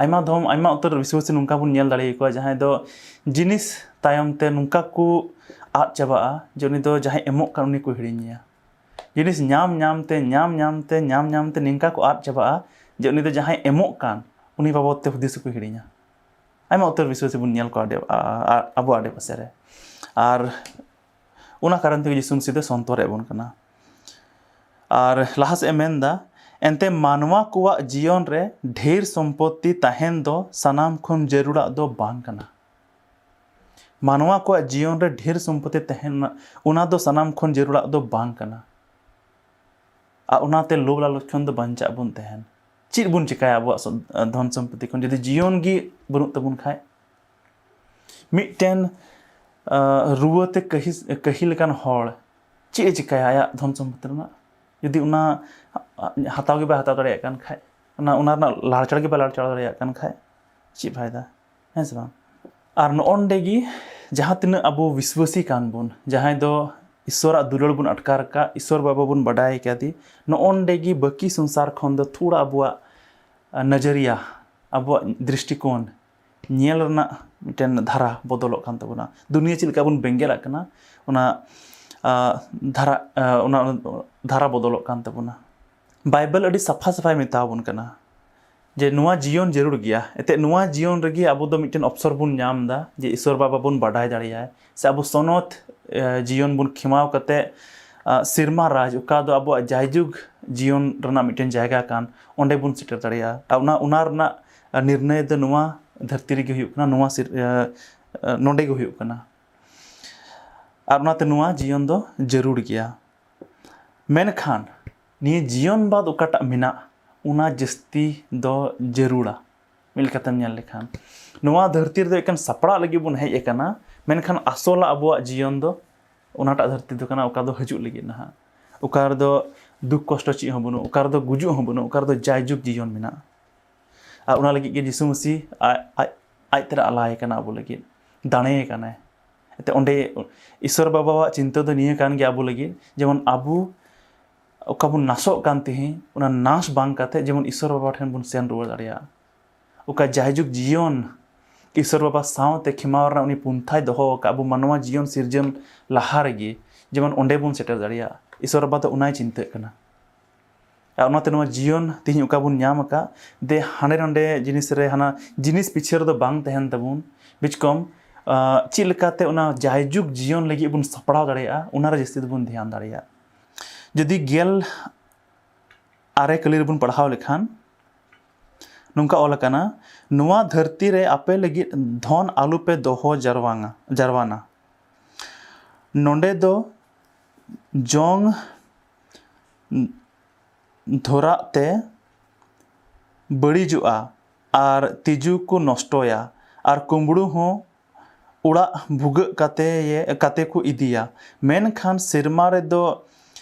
ᱟᱭᱢᱟ ᱫᱷᱚᱢ, ᱟᱭᱢᱟ ᱩᱛᱟᱹᱨ ᱵᱤᱥᱣᱟᱹᱥᱤ ᱱᱚᱝᱠᱟ ᱵᱚᱱ ᱧᱮᱞ ᱫᱟᱲᱮᱭᱟᱠᱚᱣᱟ, ᱡᱟᱦᱟᱸᱭ ᱫᱚ ᱡᱤᱱᱤᱥ ᱛᱟᱭᱚᱢ ᱛᱮ ᱱᱚᱝᱠᱟ ᱠᱚ ᱟᱫ ᱪᱟᱵᱟᱜᱼᱟ ᱡᱮ ᱩᱱᱤ ᱫᱚ ᱡᱟᱦᱟᱸᱭ ᱮᱢᱚᱜ ᱠᱟᱱ, ᱩᱱᱤ ᱠᱚ ᱦᱤᱲᱤᱧᱮᱭᱟ᱾ ᱡᱤᱱᱤᱥ ᱧᱟᱢ ᱧᱟᱢ ᱛᱮ, ᱧᱟᱢ ᱧᱟᱢ ᱛᱮ, ᱧᱟᱢ ᱧᱟᱢ ᱛᱮ ᱱᱤᱝᱠᱟ ᱠᱚ ᱟᱫ ᱪᱟᱵᱟᱜᱼᱟ ᱡᱮ ᱩᱱᱤ ᱫᱚ ᱡᱟᱦᱟᱸᱭ ᱮᱢᱚᱜ ᱠᱟᱱ, ᱩᱱᱤ ᱵᱟᱵᱚᱫ ᱛᱮ ᱦᱩᱫᱤᱥ ᱦᱚᱸᱠᱚ ᱦᱤᱲᱤᱧᱟ᱾ ᱟᱭᱢᱟ ᱩᱛᱟᱹᱨ ᱵᱤᱥᱣᱟᱹᱥᱤ ᱵᱚᱱ ᱧᱮᱞ ᱠᱚᱣᱟ ᱟᱰᱮ-, ᱟ-, ᱟ-, ᱟᱵᱚ ᱟᱰᱮᱯᱟᱥᱮ ᱨᱮ᱾ ᱟᱨ ᱚᱱᱟ ᱠᱟᱨᱚᱱ ᱛᱮᱜᱮ ᱡᱤᱥᱩ ᱢᱟᱹᱥᱤ ᱫᱚ ᱥᱚᱱᱛᱚᱨᱮᱫ ᱵᱚᱱ ᱠᱟᱱᱟ᱾ ᱟᱨ ᱞᱟᱦᱟ ᱥᱮᱫ ᱮ ᱢᱮᱱᱫᱟ, ᱮᱱᱛᱮ ᱢᱟᱱᱣᱟ ᱠᱚᱣᱟᱜ ᱡᱤᱭᱚᱱ ᱨᱮ ᱰᱷᱮᱨ ᱥᱚᱢᱯᱚᱛᱛᱤ ᱛᱟᱦᱮᱱ ᱫᱚ ᱥᱟᱱᱟᱢ ᱠᱷᱚᱱ ᱡᱟᱹᱨᱩᱲᱟᱜ ᱫᱚ ᱵᱟᱝ ᱠᱟᱱᱟ᱾ ᱢᱟᱱᱣᱟ ᱠᱚᱣᱟᱜ ᱡᱤᱭᱚᱱ ᱨᱮ ᱰᱷᱮᱨ ᱥᱚᱢᱯᱚᱛᱛᱤ ᱛᱟᱦᱮᱱ, ᱚᱱᱟ ᱫᱚ ᱥᱟᱱᱟᱢ ᱠᱷᱚᱱ ᱡᱟᱹᱨᱩᱲᱟᱜ ᱫᱚ ᱵᱟᱝ ᱠᱟᱱᱟ᱾ ᱟᱨ ᱚᱱᱟᱛᱮ ᱞᱳᱵᱷ ᱞᱟᱞᱚᱪ ᱠᱷᱚᱱ ᱫᱚ ᱵᱟᱧᱪᱟᱜ ᱵᱚᱱ ᱛᱟᱦᱮᱱ᱾ ᱪᱮᱫ ᱵᱚᱱ ᱪᱮᱠᱟᱭᱟ ᱟᱵᱚᱣᱟᱜ ᱥᱚ-, ᱫᱷᱚᱱ ᱥᱚᱢᱯᱚᱛᱛᱤ ᱠᱷᱚᱱ, ᱡᱩᱫᱤ ᱡᱤᱭᱚᱱ ᱜᱮ ᱵᱟᱹᱱᱩᱜ ᱛᱟᱵᱚᱱ ᱠᱷᱟᱡ? ᱢᱤᱫᱴᱮᱱ, ᱟ, ᱨᱩᱣᱟᱹ ᱛᱮ ᱠᱟᱹᱦᱤ-, ᱠᱟᱹᱦᱤᱞ ᱟᱠᱟᱱ ᱦᱚᱲ ᱪᱮᱫ ᱮ ᱪᱮᱠᱟᱭᱟ ᱟᱭᱟᱜ ᱫᱷᱚᱱ ᱥᱚᱢᱯᱚᱛᱛᱤ ᱨᱮᱱᱟᱜ? ᱡᱩᱫᱤ ᱚᱱᱟ ᱦᱟᱛᱟᱣ ᱜᱮ ᱵᱟᱭ ᱦᱟᱛᱟᱣ ᱫᱟᱲᱮᱭᱟᱜ ᱠᱟᱱ ᱠᱷᱟᱡ, ᱚᱱᱟ, ᱚᱱᱟ ᱨᱮᱱᱟᱜ ᱞᱟᱲᱪᱟᱲ ᱜᱮ ᱵᱟᱭ ᱞᱟᱲᱪᱟᱲ ᱫᱟᱲᱮᱭᱟᱜ ᱠᱟᱱ ᱠᱷᱟᱡ, ᱪᱮᱫ ᱯᱷᱟᱭᱫᱟ? ᱦᱮᱸ ᱥᱮ ᱵᱟᱝ? ᱟᱨ ᱱᱚᱜᱼᱚ ᱱᱚᱰᱮ ᱜᱮ ᱡᱟᱦᱟᱸ ᱛᱤᱱᱟᱹᱜ ᱟᱵᱚ ᱵᱤᱥᱣᱟᱹᱥᱤ ᱠᱟᱱ ᱵᱚᱱ, ᱡᱟᱦᱟᱸᱭ ᱫᱚ ᱤᱥᱥᱚᱨᱟᱜ ᱫᱩᱞᱟᱹᱲ ᱵᱚᱱ ᱟᱴᱠᱟᱨ ᱟᱠᱟᱫ, ᱤᱥᱥᱚᱨ ᱵᱟᱵᱟ ᱵᱚᱱ ᱵᱟᱰᱟᱭ ᱟᱠᱟᱫᱮ, ᱱᱚᱜᱼᱚ ᱱᱚᱰᱮ ᱜᱮ ᱵᱟᱹᱠᱤ ᱥᱚᱝᱥᱟᱨ ᱠᱷᱚᱱ ᱫᱚ ᱛᱷᱚᱲᱟ ᱟᱵᱚᱣᱟᱜ, ᱟ, ᱱᱚᱡᱚᱨᱤᱭᱟ ᱟᱵᱚᱣᱟᱜ ᱫᱨᱤᱥᱴᱤᱠᱳᱱ, ᱧᱮᱞ ᱨᱮᱱᱟᱜ ᱢᱤᱫᱴᱮᱱ ᱫᱷᱟᱨᱟ ᱵᱚᱫᱚᱞᱚᱜ ᱠᱟᱱ ᱛᱟᱵᱚᱱᱟ᱾ ᱫᱩᱱᱤᱭᱟᱹ ᱪᱮᱫ ᱞᱮᱠᱟ ᱵᱚᱱ ᱵᱮᱸᱜᱮᱫ ᱟᱜ ᱠᱟᱱᱟ, ᱚᱱᱟ ᱟᱸ, ᱫᱷᱟᱨᱟ ᱟᱸ, ᱚᱱᱟ ᱫᱷᱟᱨᱟ ᱵᱚᱫᱚᱞᱚᱜ ᱠᱟᱱ ᱛᱟᱵᱚᱱᱟ᱾ ᱵᱟᱭᱵᱮᱞ ᱟᱹᱰᱤ ᱥᱟᱯᱷᱟ ᱥᱟᱯᱷᱟᱭ ᱢᱮᱛᱟ ᱵᱚᱱ ᱠᱟᱱᱟ ᱡᱮ ᱱᱚᱣᱟ ᱡᱤᱭᱚᱱ ᱡᱟᱹᱨᱩᱲ ᱜᱮᱭᱟ᱾ ᱮᱱᱛᱮᱫ ᱱᱚᱣᱟ ᱡᱤᱭᱚᱱ ᱨᱮᱜᱮ ᱟᱵᱚ ᱫᱚ ᱢᱤᱫᱴᱮᱱ ᱚᱯᱥᱚᱨ ᱵᱚᱱ ᱧᱟᱢ ᱮᱫᱟ ᱡᱮ ᱤᱥᱚᱨ ᱵᱟᱵᱟ ᱵᱚᱱ ᱵᱟᱰᱟᱭ ᱫᱟᱲᱮᱭᱟᱭ, ᱥᱮ ᱟᱵᱚ ᱥᱚᱱᱚᱛ ᱮ, ᱡᱤᱭᱚᱱ ᱵᱚᱱ ᱠᱷᱮᱢᱟᱣ ᱠᱟᱛᱮ ᱟᱸ, ᱥᱮᱨᱢᱟ ᱨᱟᱡᱽ, ᱚᱠᱟ ᱫᱚ ᱟᱵᱚᱣᱟᱜ ᱡᱟᱭᱡᱩᱜᱽ ᱡᱤᱭᱚᱱ ᱨᱮᱱᱟᱜ ᱢᱤᱫᱴᱮᱱ ᱡᱟᱭᱜᱟ ᱠᱟᱱ, ᱚᱸᱰᱮ ᱵᱚᱱ ᱥᱮᱴᱮᱨ ᱫᱟᱲᱮᱭᱟᱜᱼᱟ᱾ ᱟᱨ ᱚᱱᱟ ᱚᱱᱟ ᱨᱮᱱᱟᱜ ᱱᱤᱨᱱᱚᱭ ᱫᱚ ᱱᱚᱣᱟ ᱫᱷᱟᱹᱨᱛᱤ ᱨᱮᱜᱮ ᱦᱩᱭᱩᱜ ᱠᱟᱱᱟ, ᱱᱚᱣᱟ ᱥᱤᱨ- ᱮ, ᱮ, ᱱᱚᱰᱮ ᱜᱮ ᱦᱩᱭᱩᱜ ᱠᱟᱱᱟ᱾ ᱟᱨ ᱚᱱᱟᱛᱮ ᱱᱚᱣᱟ ᱡᱤᱭᱚᱱ ᱫᱚ ᱡᱟᱹᱨᱩᱲ ᱜᱮᱭᱟ᱾ ᱢᱮᱱᱠᱷᱟᱱ ᱱᱤᱭᱟᱹ ᱡᱤᱭᱚᱱ ᱵᱟᱫ ᱚᱠᱟᱴᱟᱜ ᱢᱮᱱᱟᱜ, ᱚᱱᱟ ᱡᱟᱹᱥᱛᱤ ᱫᱚ ᱡᱟᱹᱨᱩᱲᱟ᱾ ᱢᱤᱫ ᱞᱮᱠᱟᱛᱮᱢ ᱧᱮᱞ ᱞᱮᱠᱷᱟᱱ, ᱱᱚᱣᱟ ᱫᱷᱟᱹᱨᱛᱤ ᱨᱮᱫᱚ ᱮᱠᱮᱱ ᱥᱟᱯᱲᱟᱜ ᱞᱟᱹᱜᱤᱫ ᱵᱚᱱ ᱦᱮᱡ ᱟᱠᱟᱱᱟ, ᱢᱮᱱᱠᱷᱟᱱ ᱟᱥᱚᱞᱟᱜ ᱟᱵᱚᱣᱟᱜ ᱡᱤᱭᱚᱱ ᱫᱚ ᱚᱱᱟᱴᱟᱜ ᱫᱷᱟᱹᱨᱛᱤ ᱫᱚ ᱠᱟᱱᱟ, ᱚᱠᱟ ᱫᱚ ᱦᱤᱡᱩᱜ ᱞᱟᱹᱜᱤᱫ ᱱᱟᱦᱟᱜ, ᱚᱠᱟ ᱨᱮᱫᱚ ᱫᱩᱠ ᱠᱚᱥᱴᱚ ᱪᱮᱫ ᱦᱚᱸ ᱵᱟᱹᱱᱩᱜ, ᱚᱠᱟ ᱨᱮᱫᱚ ᱜᱩᱡᱩᱜ ᱦᱚᱸ ᱵᱟᱹᱱᱩᱜ, ᱚᱠᱟ ᱨᱮᱫᱚ ᱡᱟᱭᱡᱩᱜᱽ ᱡᱤᱭᱚᱱ ᱢᱮᱱᱟᱜᱼᱟ᱾ ᱟᱨ ᱚᱱᱟ ᱞᱟᱹᱜᱤᱫ ᱜᱮ ᱡᱤᱥᱩ ᱢᱟᱹᱥᱤ ᱟᱡ, ᱟᱡ, ᱟᱡ ᱛᱮᱨᱟ ᱟᱞᱟᱭ ᱠᱟᱱᱟ ᱟᱵᱚ ᱞᱟᱹᱜᱤᱫ, ᱫᱟᱲᱮ ᱠᱟᱱᱟᱭ᱾ ᱮᱱᱛᱮ ᱚᱸᱰᱮ ᱤᱥᱚᱨ ᱵᱟᱵᱟᱣᱟᱜ ᱪᱤᱱᱛᱟᱹ ᱫᱚ ᱱᱤᱭᱟᱹ ᱠᱟᱱ ᱜᱮᱭᱟ ᱟᱵᱚ ᱞᱟᱹᱜᱤᱫ, ᱡᱮᱢᱚᱱ ᱟᱵᱚ ᱚᱠᱟ ᱵᱚᱱ ᱱᱟᱥᱚᱜ ᱠᱟᱱ ᱛᱮᱦᱮᱧ, ᱚᱱᱟ ᱱᱟᱥ ᱵᱟᱝ ᱠᱟᱛᱮ ᱡᱮᱢᱚᱱ ᱤᱥᱚᱨ ᱵᱟᱵᱟ ᱴᱷᱮᱱ ᱵᱚᱱ ᱥᱮᱱ ᱨᱩᱣᱟᱹᱲ ᱫᱟᱲᱮᱭᱟᱜᱼᱟ᱾ ᱚᱠᱟ ᱡᱟᱭᱡᱩᱜᱽ ᱡᱤᱭᱚᱱ ᱤᱥᱚᱨ ᱵᱟᱵᱟ ᱥᱟᱶᱛᱮ ᱠᱷᱮᱢᱟᱣ ᱨᱮᱱᱟᱜ ᱩᱱᱤ ᱯᱚᱱᱛᱷᱟᱭ ᱫᱚᱦᱚ ᱟᱠᱟᱫ ᱟᱵᱚ ᱢᱟᱱᱣᱟ ᱡᱤᱭᱚᱱ ᱥᱤᱨᱡᱚᱱ ᱞᱟᱦᱟ ᱨᱮᱜᱮ, ᱡᱮᱢᱚᱱ ᱚᱸᱰᱮ ᱵᱚᱱ ᱥᱮᱴᱮᱨ ᱫᱟᱲᱮᱭᱟᱜᱼᱟ᱾ ᱤᱥᱚᱨ ᱵᱟᱵᱟ ᱫᱚ ᱚᱱᱟᱭ ᱪᱤᱱᱛᱟᱹᱜ ᱠᱟᱱᱟ᱾ ᱟᱨ ᱚᱱᱟᱛᱮ ᱱᱚᱣᱟ ᱡᱤᱭᱚᱱ ᱛᱮᱦᱮᱧ ᱚᱠᱟ ᱵᱚᱱ ᱧᱟᱢ ᱟᱠᱟᱫ, ᱫᱮ ᱦᱟᱸᱰᱮ ᱱᱚᱸᱰᱮ ᱡᱤᱱᱤᱥ ᱨᱮ, ᱦᱟᱱᱟ ᱡᱤᱱᱤᱥ ᱯᱤᱪᱷᱟᱹ ᱨᱮᱫᱚ ᱵᱟᱝ ᱛᱟᱦᱮᱱ ᱛᱟᱵᱚᱱ, ᱵᱤᱪᱠᱚᱢ ᱟᱸ, ᱪᱮᱫ ᱞᱮᱠᱟᱛᱮ ᱚᱱᱟ ᱡᱟᱭᱡᱩᱜᱽ ᱡᱤᱭᱚᱱ ᱞᱟᱹᱜᱤᱫ ᱵᱚᱱ ᱥᱟᱯᱲᱟᱣ ᱫᱟᱲᱮᱭᱟᱜᱼᱟ, ᱚᱱᱟᱨᱮ ᱡᱟᱹᱥᱛᱤ ᱫᱚᱵᱚᱱ ᱫᱷᱮᱭᱟᱱ ᱫᱟᱲᱮᱭᱟᱜᱼᱟ᱾ ᱡᱩᱫᱤ ᱜᱮᱞ ᱟᱨᱮ ᱠᱟᱹᱞᱤ ᱨᱮᱵᱚᱱ ᱯᱟᱲᱦᱟᱣ ᱞᱮᱠᱷᱟᱱ, ᱱᱚᱝᱠᱟ ᱚᱞ ᱟᱠᱟᱱᱟ, "ᱱᱚᱣᱟ ᱫᱷᱟᱹᱨᱛᱤ ᱨᱮ ᱟᱯᱮ ᱞᱟᱹᱜᱤᱫ ᱫᱷᱚᱱ ᱟᱞᱚᱯᱮ ᱫᱚᱦᱚ ᱡᱟᱨᱣᱟᱝᱟ, ᱡᱟᱨᱣᱟᱱᱟ᱾ ᱱᱚᱰᱮ ᱫᱚ ᱡᱚᱝ ᱫᱷᱚᱨᱟᱜ ᱛᱮ ᱵᱟᱹᱲᱤᱡᱚᱜᱼᱟ ᱟᱨ ᱛᱤᱡᱩ ᱠᱚ ᱱᱚᱥᱴᱚᱭᱟ ᱟᱨ ᱠᱩᱢᱵᱽᱲᱩ ᱦᱚᱸ ᱚᱲᱟᱜ ᱵᱷᱩᱜᱟᱹᱜ ᱠᱟᱛᱮ ᱭᱮ-, ᱠᱟᱛᱮ ᱠᱚ ᱤᱫᱤᱭᱟ᱾ ᱢᱮᱱᱠᱷᱟᱱ ᱥᱮᱨᱢᱟ ᱨᱮᱫᱚ,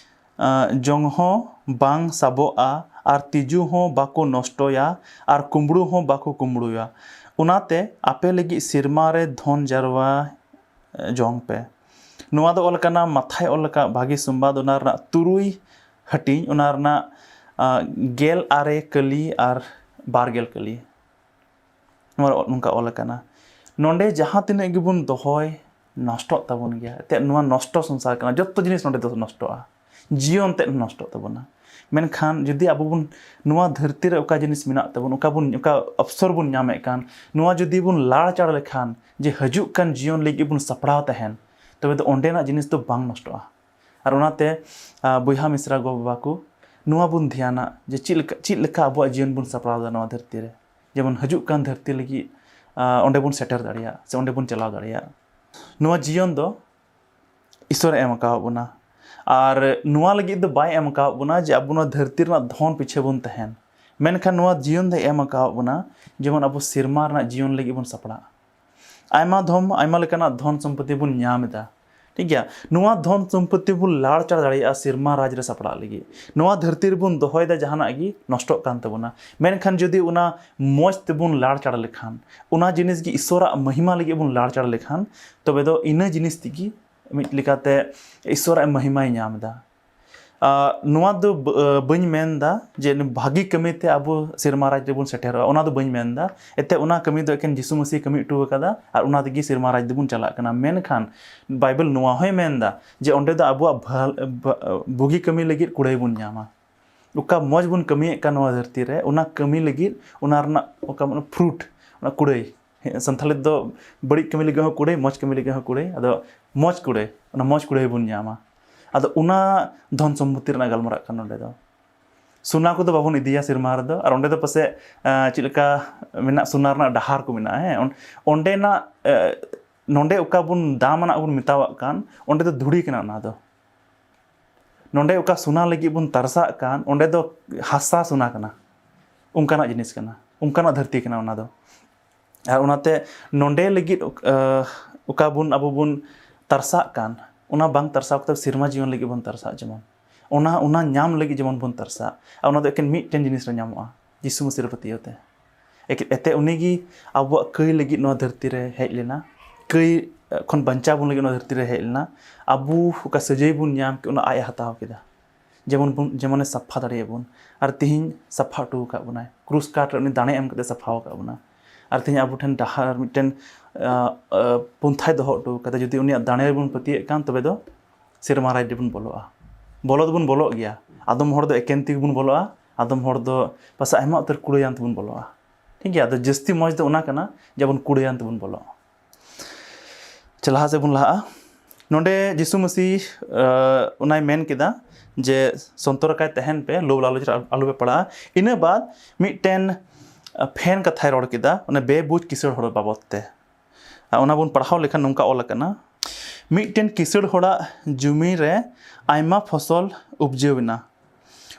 ᱟᱸ, ᱡᱚᱝ ᱦᱚᱸ ᱵᱟᱝ ᱥᱟᱵᱚᱜᱼᱟ ᱟᱨ ᱛᱤᱡᱩ ᱦᱚᱸ ᱵᱟᱠᱚ ᱱᱚᱥᱴᱚᱭᱟ ᱟᱨ ᱠᱩᱢᱵᱽᱲᱩ ᱦᱚᱸ ᱵᱟᱠᱚ ᱠᱩᱢᱵᱽᱲᱩᱭᱟ᱾ ᱚᱱᱟᱛᱮ ᱟᱯᱮ ᱞᱟᱹᱜᱤᱫ ᱥᱮᱨᱢᱟ ᱨᱮ ᱫᱷᱚᱱ ᱡᱟᱨᱣᱟ ᱡᱚᱝ ᱯᱮ᱾" ᱱᱚᱣᱟ ᱫᱚ ᱚᱞ ᱠᱟᱱᱟ ᱢᱟᱛᱷᱟᱭ ᱚᱞ ᱟᱠᱟᱫ ᱵᱷᱟᱹᱜᱤ ᱥᱚᱢᱵᱟᱫ, ᱚᱱᱟ ᱨᱮᱱᱟᱜ ᱛᱩᱨᱩᱭ ᱦᱟᱹᱴᱤᱧ, ᱚᱱᱟ ᱨᱮᱱᱟᱜ, ᱟᱸ, ᱜᱮᱞ ᱟᱨᱮ ᱠᱟᱹᱞᱤ ᱟᱨ ᱵᱟᱨ ᱜᱮᱞ ᱠᱟᱹᱞᱤ᱾ ᱱᱚᱝᱠᱟ ᱚᱞ ᱟᱠᱟᱱᱟ, ᱱᱚᱰᱮ ᱡᱟᱦᱟᱸ ᱛᱤᱱᱟᱹᱜ ᱜᱮᱵᱚᱱ ᱫᱚᱦᱚᱭ, ᱱᱚᱥᱴᱚᱜ ᱛᱟᱵᱚᱱ ᱜᱮᱭᱟ᱾ ᱮᱱᱛᱮᱫ ᱱᱚᱣᱟ ᱱᱚᱥᱴᱚ ᱥᱚᱝᱥᱟᱨ ᱠᱟᱱᱟ, ᱡᱚᱛᱚ ᱡᱤᱱᱤᱥ ᱱᱚᱰᱮ ᱫᱚ ᱱᱚᱥᱴᱚᱜᱼᱟ, ᱡᱤᱭᱚᱱ ᱛᱮᱫ ᱦᱚᱸ ᱱᱚᱥᱴᱚᱜ ᱛᱟᱵᱚᱱᱟ᱾ ᱢᱮᱱᱠᱷᱟᱱ ᱡᱩᱫᱤ ᱟᱵᱚ ᱵᱚᱱ, ᱱᱚᱣᱟ ᱫᱷᱟᱹᱨᱛᱤ ᱨᱮ ᱚᱠᱟ ᱡᱤᱱᱤᱥ ᱢᱮᱱᱟᱜ ᱛᱟᱵᱚᱱ, ᱚᱠᱟ ᱵᱚᱱ, ᱚᱠᱟ ᱚᱯᱥᱚᱨ ᱵᱚᱱ ᱧᱟᱢᱮᱫ ᱠᱟᱱ, ᱱᱚᱣᱟ ᱡᱩᱫᱤ ᱵᱚᱱ ᱞᱟᱲᱪᱟᱲ ᱞᱮᱠᱷᱟᱱ, ᱡᱮ ᱦᱤᱡᱩᱜ ᱠᱟᱱ ᱡᱤᱭᱚᱱ ᱞᱟᱹᱜᱤᱫ ᱵᱚᱱ ᱥᱟᱯᱲᱟᱣ ᱛᱟᱦᱮᱱ, ᱛᱚᱵᱮ ᱫᱚ ᱚᱸᱰᱮᱱᱟᱜ ᱡᱤᱱᱤᱥ ᱫᱚ ᱵᱟᱝ ᱱᱚᱥᱴᱚᱜᱼᱟ᱾ ᱟᱨ ᱚᱱᱟᱛᱮ, ᱟ, ᱵᱚᱭᱦᱟ ᱢᱤᱥᱨᱟ ᱜᱚ ᱵᱟᱵᱟ ᱠᱚ, ᱱᱚᱣᱟ ᱵᱚᱱ ᱫᱷᱮᱭᱟᱱᱟ ᱡᱮ ᱪᱮᱫ ᱞᱮᱠᱟ, ᱪᱮᱫ ᱞᱮᱠᱟ ᱟᱵᱚᱣᱟᱜ ᱡᱤᱭᱚᱱ ᱵᱚᱱ ᱥᱟᱯᱲᱟᱣ ᱮᱫᱟ ᱱᱚᱣᱟ ᱫᱷᱟᱹᱨᱛᱤ ᱨᱮ᱾ ᱡᱮᱢᱚᱱ ᱦᱤᱡᱩᱜ ᱠᱟᱱ ᱫᱷᱟᱹᱨᱛᱤ ᱞᱟᱹᱜᱤᱫ, ᱟ, ᱚᱸᱰᱮ ᱵᱚᱱ ᱥᱮᱴᱮᱨ ᱫᱟᱲᱮᱭᱟᱜ ᱥᱮ ᱚᱸᱰᱮ ᱵᱚᱱ ᱪᱟᱞᱟᱣ ᱫᱟᱲᱮᱭᱟᱜ᱾ ᱱᱚᱣᱟ ᱡᱤᱭᱚᱱ ᱫᱚ ᱤᱥᱚᱨᱮ ᱮᱢ ᱟᱠᱟᱣᱟᱫ ᱵᱚᱱᱟ᱾ ᱟᱨ ᱱᱚᱣᱟ ᱞᱟᱹᱜᱤᱫ ᱫᱚ ᱵᱟᱭ ᱮᱢ ᱟᱠᱟᱣᱟᱫ ᱵᱚᱱᱟ ᱡᱮ ᱟᱵᱚ ᱱᱚᱣᱟ ᱫᱷᱟᱹᱨᱛᱤ ᱨᱮᱱᱟᱜ ᱫᱷᱚᱱ ᱯᱤᱪᱷᱟᱹ ᱵᱚᱱ ᱛᱟᱦᱮᱱ, ᱢᱮᱱᱠᱷᱟᱱ ᱱᱚᱣᱟ ᱡᱤᱭᱚᱱ ᱫᱚᱭ ᱮᱢ ᱟᱠᱟᱣᱟᱫ ᱵᱚᱱᱟ ᱡᱮᱢᱚᱱ ᱟᱵᱚ ᱥᱮᱨᱢᱟ ᱨᱮᱱᱟᱜ ᱡᱤᱭᱚᱱ ᱞᱟᱹᱜᱤᱫ ᱵᱚᱱ ᱥᱟᱯᱲᱟᱜ᱾ ᱟᱭᱢᱟ ᱫᱷᱚᱢ, ᱟᱭᱢᱟ ᱞᱮᱠᱟᱱᱟᱜ ᱫᱷᱚᱱ ᱥᱚᱢᱯᱚᱛᱤ ᱵᱚᱱ ᱧᱟᱢ ᱮᱫᱟ, ᱴᱷᱤᱠ ᱜᱮᱭᱟ? ᱱᱚᱣᱟ ᱫᱷᱚᱱ ᱥᱚᱢᱯᱚᱛᱤ ᱵᱚᱱ ᱞᱟᱲᱪᱟᱲ ᱫᱟᱲᱮᱭᱟᱜᱼᱟ ᱥᱮᱨᱢᱟ ᱨᱟᱡᱽ ᱨᱮ ᱥᱟᱯᱲᱟᱜ ᱞᱟᱹᱜᱤᱫ᱾ ᱱᱚᱣᱟ ᱫᱷᱟᱹᱨᱛᱤ ᱨᱮᱵᱚᱱ ᱫᱚᱦᱚᱭᱮᱫᱟ, ᱡᱟᱦᱟᱱᱟᱜ ᱜᱮ ᱱᱚᱥᱴᱚᱜ ᱠᱟᱱ ᱛᱟᱵᱚᱱᱟ, ᱢᱮᱱᱠᱷᱟᱱ ᱡᱩᱫᱤ ᱚᱱᱟ ᱢᱚᱡᱽ ᱛᱮᱵᱚᱱ ᱞᱟᱲᱪᱟᱲ ᱞᱮᱠᱷᱟᱱ, ᱚᱱᱟ ᱡᱤᱱᱤᱥ ᱜᱮ ᱤᱥᱚᱨᱟᱜ ᱢᱚᱦᱤᱢᱟ ᱞᱟᱹᱜᱤᱫ ᱵᱚᱱ ᱞᱟᱲᱪᱟᱲ ᱞᱮᱠᱷᱟᱱ, ᱛᱚᱵᱮ ᱫᱚ ᱤᱱᱟᱹ ᱡᱤᱱᱤᱥ ᱛᱮᱜᱮ ᱢᱤᱫ ᱞᱮᱠᱟᱛᱮ ᱤᱥᱚᱨᱟᱜ ᱢᱚᱦᱤᱢᱟᱭ ᱧᱟᱢ ᱮᱫᱟ᱾ ᱟᱨ ᱱᱚᱣᱟ ᱫᱚ ᱵᱟᱹᱧ ᱢᱮᱱ ᱮᱫᱟ ᱡᱮ ᱵᱷᱟᱹᱜᱤ ᱠᱟᱹᱢᱤ ᱛᱮ ᱟᱵᱚ ᱥᱮᱨᱢᱟ ᱨᱟᱡᱽ ᱨᱮᱵᱚᱱ ᱥᱮᱴᱮᱨᱚᱜᱼᱟ, ᱚᱱᱟ ᱫᱚ ᱵᱟᱹᱧ ᱢᱮᱱ ᱮᱫᱟ᱾ ᱮᱱᱛᱮ ᱚᱱᱟ ᱠᱟᱹᱢᱤ ᱫᱚ ᱮᱠᱮᱱ ᱡᱤᱥᱩ ᱢᱟᱹᱥᱤ ᱠᱟᱹᱢᱤ ᱦᱚᱴᱚ ᱟᱠᱟᱫᱟ ᱟᱨ ᱚᱱᱟ ᱛᱮᱜᱮ ᱥᱮᱨᱢᱟ ᱨᱟᱡᱽ ᱫᱚᱵᱚᱱ ᱪᱟᱞᱟᱜ ᱠᱟᱱᱟ᱾ ᱢᱮᱱᱠᱷᱟᱱ ᱵᱟᱭᱵᱮᱞ ᱱᱚᱣᱟ ᱦᱚᱸᱭ ᱢᱮᱱ ᱮᱫᱟ ᱡᱮ ᱚᱸᱰᱮ ᱫᱚ ᱟᱵᱚᱣᱟᱜ ᱵᱷᱟᱞ-, ᱵᱟ-, ᱵᱩᱜᱤ ᱠᱟᱹᱢᱤ ᱞᱟᱹᱜᱤᱫ ᱠᱩᱲᱟᱹᱭ ᱵᱚᱱ ᱧᱟᱢᱟ᱾ ᱚᱠᱟ ᱢᱚᱡᱽ ᱵᱚᱱ ᱠᱟᱹᱢᱤᱭᱮᱫ ᱠᱟᱱ ᱱᱚᱣᱟ ᱫᱷᱟᱹᱨᱛᱤ ᱨᱮ, ᱚᱱᱟ ᱠᱟᱹᱢᱤ ᱞᱟᱹᱜᱤᱫ ᱚᱱᱟ ᱨᱮᱱᱟᱜ ᱚᱠᱟ ᱢᱟᱱᱮ ᱯᱷᱨᱩᱴ, ᱚᱱᱟ ᱠᱩᱲᱟᱹᱭ, ᱥᱟᱱᱛᱷᱟᱞᱤ ᱫᱚ ᱵᱟᱹᱲᱤᱡ ᱠᱟᱹᱢᱤ ᱞᱟᱹᱜᱤᱫ ᱦᱚᱸ ᱠᱩᱲᱟᱹᱭ, ᱢᱚᱡᱽ ᱠᱟᱹᱢᱤ ᱞᱟᱹᱜᱤᱫ ᱦᱚᱸ ᱠᱩᱲᱟᱹᱭ᱾ ᱟᱫᱚ ᱢᱚᱡᱽ ᱠᱩᱲᱟᱹᱭ, ᱚᱱᱟ ᱢᱚᱡᱽ ᱠᱩᱲᱟᱹᱭ ᱵᱚᱱ ᱧᱟᱢᱟ᱾ ᱟᱫᱚ ᱚᱱᱟ ᱫᱷᱚᱱ ᱥᱚᱢᱯᱚᱛᱤ ᱨᱮᱱᱟᱜ ᱜᱟᱞᱢᱟᱨᱟᱜ ᱠᱟᱱᱟ ᱱᱚᱰᱮ ᱫᱚ᱾ ᱥᱚᱱᱟ ᱠᱚᱫᱚ ᱵᱟᱵᱚᱱ ᱤᱫᱤᱭᱟ ᱥᱮᱨᱢᱟ ᱨᱮᱫᱚ᱾ ᱟᱨ ᱚᱸᱰᱮ ᱫᱚ ᱯᱟᱥᱮᱡ, ᱟᱸ, ᱪᱮᱫ ᱞᱮᱠᱟ ᱢᱮᱱᱟᱜ, ᱥᱚᱱᱟ ᱨᱮᱱᱟᱜ ᱰᱟᱦᱟᱨ ᱠᱚ ᱢᱮᱱᱟᱜᱼᱟ, ᱦᱮᱸ? ᱚᱸᱰᱮᱱᱟᱜ, ᱮ, ᱱᱚᱰᱮ ᱚᱠᱟ ᱵᱚᱱ ᱫᱟᱢ ᱟᱱᱟᱜ ᱵᱚᱱ ᱢᱮᱛᱟᱣᱟᱜ ᱠᱟᱱ, ᱚᱸᱰᱮ ᱫᱚ ᱫᱷᱩᱲᱤ ᱠᱟᱱᱟ ᱚᱱᱟ ᱫᱚ᱾ ᱱᱚᱰᱮ ᱚᱠᱟ ᱥᱚᱱᱟ ᱞᱟᱹᱜᱤᱫ ᱵᱚᱱ ᱛᱟᱨᱥᱟᱜ ᱠᱟᱱ, ᱚᱸᱰᱮ ᱫᱚ ᱦᱟᱥᱟ ᱥᱚᱱᱟ ᱠᱟᱱᱟ, ᱚᱱᱠᱟᱱᱟᱜ ᱡᱤᱱᱤᱥ ᱠᱟᱱᱟ, ᱚᱱᱠᱟᱱᱟᱜ ᱫᱷᱟᱹᱨᱛᱤ ᱠᱟᱱᱟ ᱚᱱᱟ ᱫᱚ᱾ ᱟᱨ ᱚᱱᱟᱛᱮ ᱱᱚᱰᱮ ᱞᱟᱹᱜᱤᱫ, ᱚᱠ-, ᱟᱸ, ᱚᱠᱟ ᱵᱚᱱ, ᱟᱵᱚ ᱵᱚᱱ ᱛᱟᱨᱥᱟᱜ ᱠᱟᱱ, ᱚᱱᱟ ᱵᱟᱝ ᱛᱟᱨᱥᱟᱣ ᱠᱟᱛᱮ ᱥᱮᱨᱢᱟ ᱡᱤᱭᱚᱱ ᱞᱟᱹᱜᱤᱫ ᱵᱚᱱ ᱛᱟᱨᱥᱟᱜ, ᱡᱮᱢᱚᱱ ᱚᱱᱟ, ᱚᱱᱟ ᱧᱟᱢ ᱞᱟᱹᱜᱤᱫ ᱡᱮᱢᱚᱱ ᱵᱚᱱ ᱛᱟᱨᱥᱟᱜ᱾ ᱟᱨ ᱚᱱᱟ ᱫᱚ ᱮᱠᱮᱱ ᱢᱤᱫᱴᱮᱱ ᱡᱤᱱᱤᱥ ᱨᱮ ᱧᱟᱢᱚᱜᱼᱟ, ᱡᱤᱥᱩ ᱢᱟᱹᱥᱤ ᱨᱮ ᱯᱟᱹᱛᱭᱟᱹᱣ ᱛᱮ᱾ ᱮᱠ-, ᱮᱛᱮ ᱩᱱᱤ ᱜᱮ ᱟᱵᱚᱣᱟᱜ ᱠᱟᱹᱭ ᱞᱟᱹᱜᱤᱫ ᱱᱚᱣᱟ ᱫᱷᱟᱹᱨᱛᱤ ᱨᱮ ᱦᱮᱡ ᱞᱮᱱᱟ, ᱠᱟᱹᱭ, ᱮ, ᱠᱷᱚᱱ ᱵᱟᱧᱪᱟᱣ ᱵᱚᱱ ᱞᱟᱹᱜᱤᱫ ᱱᱚᱣᱟ ᱫᱷᱟᱹᱨᱛᱤ ᱨᱮ ᱦᱮᱡ ᱞᱮᱱᱟ᱾ ᱟᱵᱚ ᱚᱠᱟ ᱥᱟᱹᱡᱟᱹᱭ ᱵᱚᱱ ᱧᱟᱢ ᱠᱮᱫ, ᱚᱱᱟ ᱟᱡ ᱮ ᱦᱟᱛᱟᱣ ᱠᱮᱫᱟ, ᱡᱮᱢᱚᱱ ᱵᱚᱱ, ᱡᱮᱢᱚᱱᱮ ᱥᱟᱯᱷᱟ ᱫᱟᱲᱮᱭᱟᱵᱚᱱ᱾ ᱟᱨ ᱛᱤᱦᱤᱧ ᱥᱟᱯᱷᱟ ᱦᱚᱴᱚ ᱟᱠᱟᱫ ᱵᱚᱱᱟᱭ, ᱠᱨᱩᱥ ᱠᱟᱴ ᱨᱮ ᱩᱱᱤ ᱫᱟᱲᱮ ᱮᱢ ᱠᱟᱛᱮ ᱥᱟᱯᱷᱟ ᱟᱠᱟᱫ ᱵᱚᱱᱟ᱾ ᱟᱨ ᱛᱮᱦᱮᱧ ᱟᱵᱚ ᱴᱷᱮᱱ ᱰᱟᱦᱟᱨ ᱢᱤᱫᱴᱮᱱ ᱟᱸ, ᱟᱸ, ᱯᱚᱱᱛᱷᱟᱭ ᱫᱚᱦᱚ ᱦᱚᱴᱚ ᱠᱟᱫᱟ᱾ ᱡᱩᱫᱤ ᱩᱱᱤᱭᱟᱜ ᱫᱟᱲᱮ ᱨᱮᱵᱚᱱ ᱯᱟᱹᱛᱭᱟᱹᱜ ᱠᱟᱱ, ᱛᱚᱵᱮ ᱫᱚ ᱥᱮᱨᱢᱟ ᱨᱟᱡᱽ ᱨᱮᱵᱚᱱ ᱵᱚᱞᱚᱜᱼᱟ᱾ ᱵᱚᱞᱚ ᱫᱚᱵᱚᱱ ᱵᱚᱞᱚᱜ ᱜᱮᱭᱟ, ᱟᱫᱚᱢ ᱦᱚᱲ ᱫᱚ ᱮᱠᱮᱱ ᱛᱮᱜᱮ ᱵᱚᱱ ᱵᱚᱞᱚᱜᱼᱟ, ᱟᱫᱚᱢ ᱦᱚᱲ ᱫᱚ ᱯᱟᱥᱮᱡ ᱟᱭᱢᱟ ᱩᱛᱟᱹᱨ ᱠᱩᱲᱟᱹᱭᱟᱱ ᱛᱮᱵᱚᱱ ᱵᱚᱞᱚᱜᱼᱟ᱾ ᱴᱷᱤᱠ ᱜᱮᱭᱟ, ᱟᱫᱚ ᱡᱟᱹᱥᱛᱤ ᱢᱚᱡᱽ ᱫᱚ ᱚᱱᱟ ᱠᱟᱱᱟ ᱡᱮ ᱟᱵᱚᱱ ᱠᱩᱲᱟᱹᱭᱟᱱ ᱛᱮᱵᱚᱱ ᱵᱚᱞᱚᱜᱼᱟ᱾ ᱟᱪᱪᱷᱟ, ᱞᱟᱦᱟ ᱥᱮᱫ ᱵᱚᱱ ᱞᱟᱦᱟᱜᱼᱟ᱾ ᱱᱚᱰᱮ ᱡᱤᱥᱩ ᱢᱟᱹᱥᱤ, ᱟᱸ, ᱚᱱᱟᱭ ᱢᱮᱱ ᱠᱮᱫᱟ ᱡᱮ, "ᱥᱚᱱᱛᱚᱨ ᱟᱠᱟᱭ ᱛᱟᱦᱮᱱ ᱯᱮ, ᱞᱳᱵᱷ ᱞᱟᱞᱚᱪ ᱨᱮ ᱟᱞᱚ ᱯᱮ ᱯᱟᱲᱟᱜᱼᱟ᱾" ᱤᱱᱟᱹ ᱵᱟᱫ ᱢᱤᱫᱴᱮᱱ, ᱟᱸ, ᱯᱷᱮᱱ ᱠᱟᱛᱷᱟᱭ ᱨᱚᱲ ᱠᱮᱫᱟ, ᱚᱱᱟ ᱵᱮᱵᱩᱡᱽ ᱠᱤᱥᱟᱹᱬ ᱦᱚᱲ ᱵᱟᱵᱚᱫ ᱛᱮ᱾ ᱟᱨ ᱚᱱᱟ ᱵᱚᱱ ᱯᱟᱲᱦᱟᱣ ᱞᱮᱠᱷᱟᱱ ᱱᱚᱝᱠᱟ ᱚᱞ ᱟᱠᱟᱱᱟ, "ᱢᱤᱫᱴᱮᱱ ᱠᱤᱥᱟᱹᱬ ᱦᱚᱲᱟᱜ ᱡᱩᱢᱤ ᱨᱮ ᱟᱭᱢᱟ ᱯᱷᱚᱥᱚᱞ ᱩᱯᱡᱟᱹᱣ ᱮᱱᱟ᱾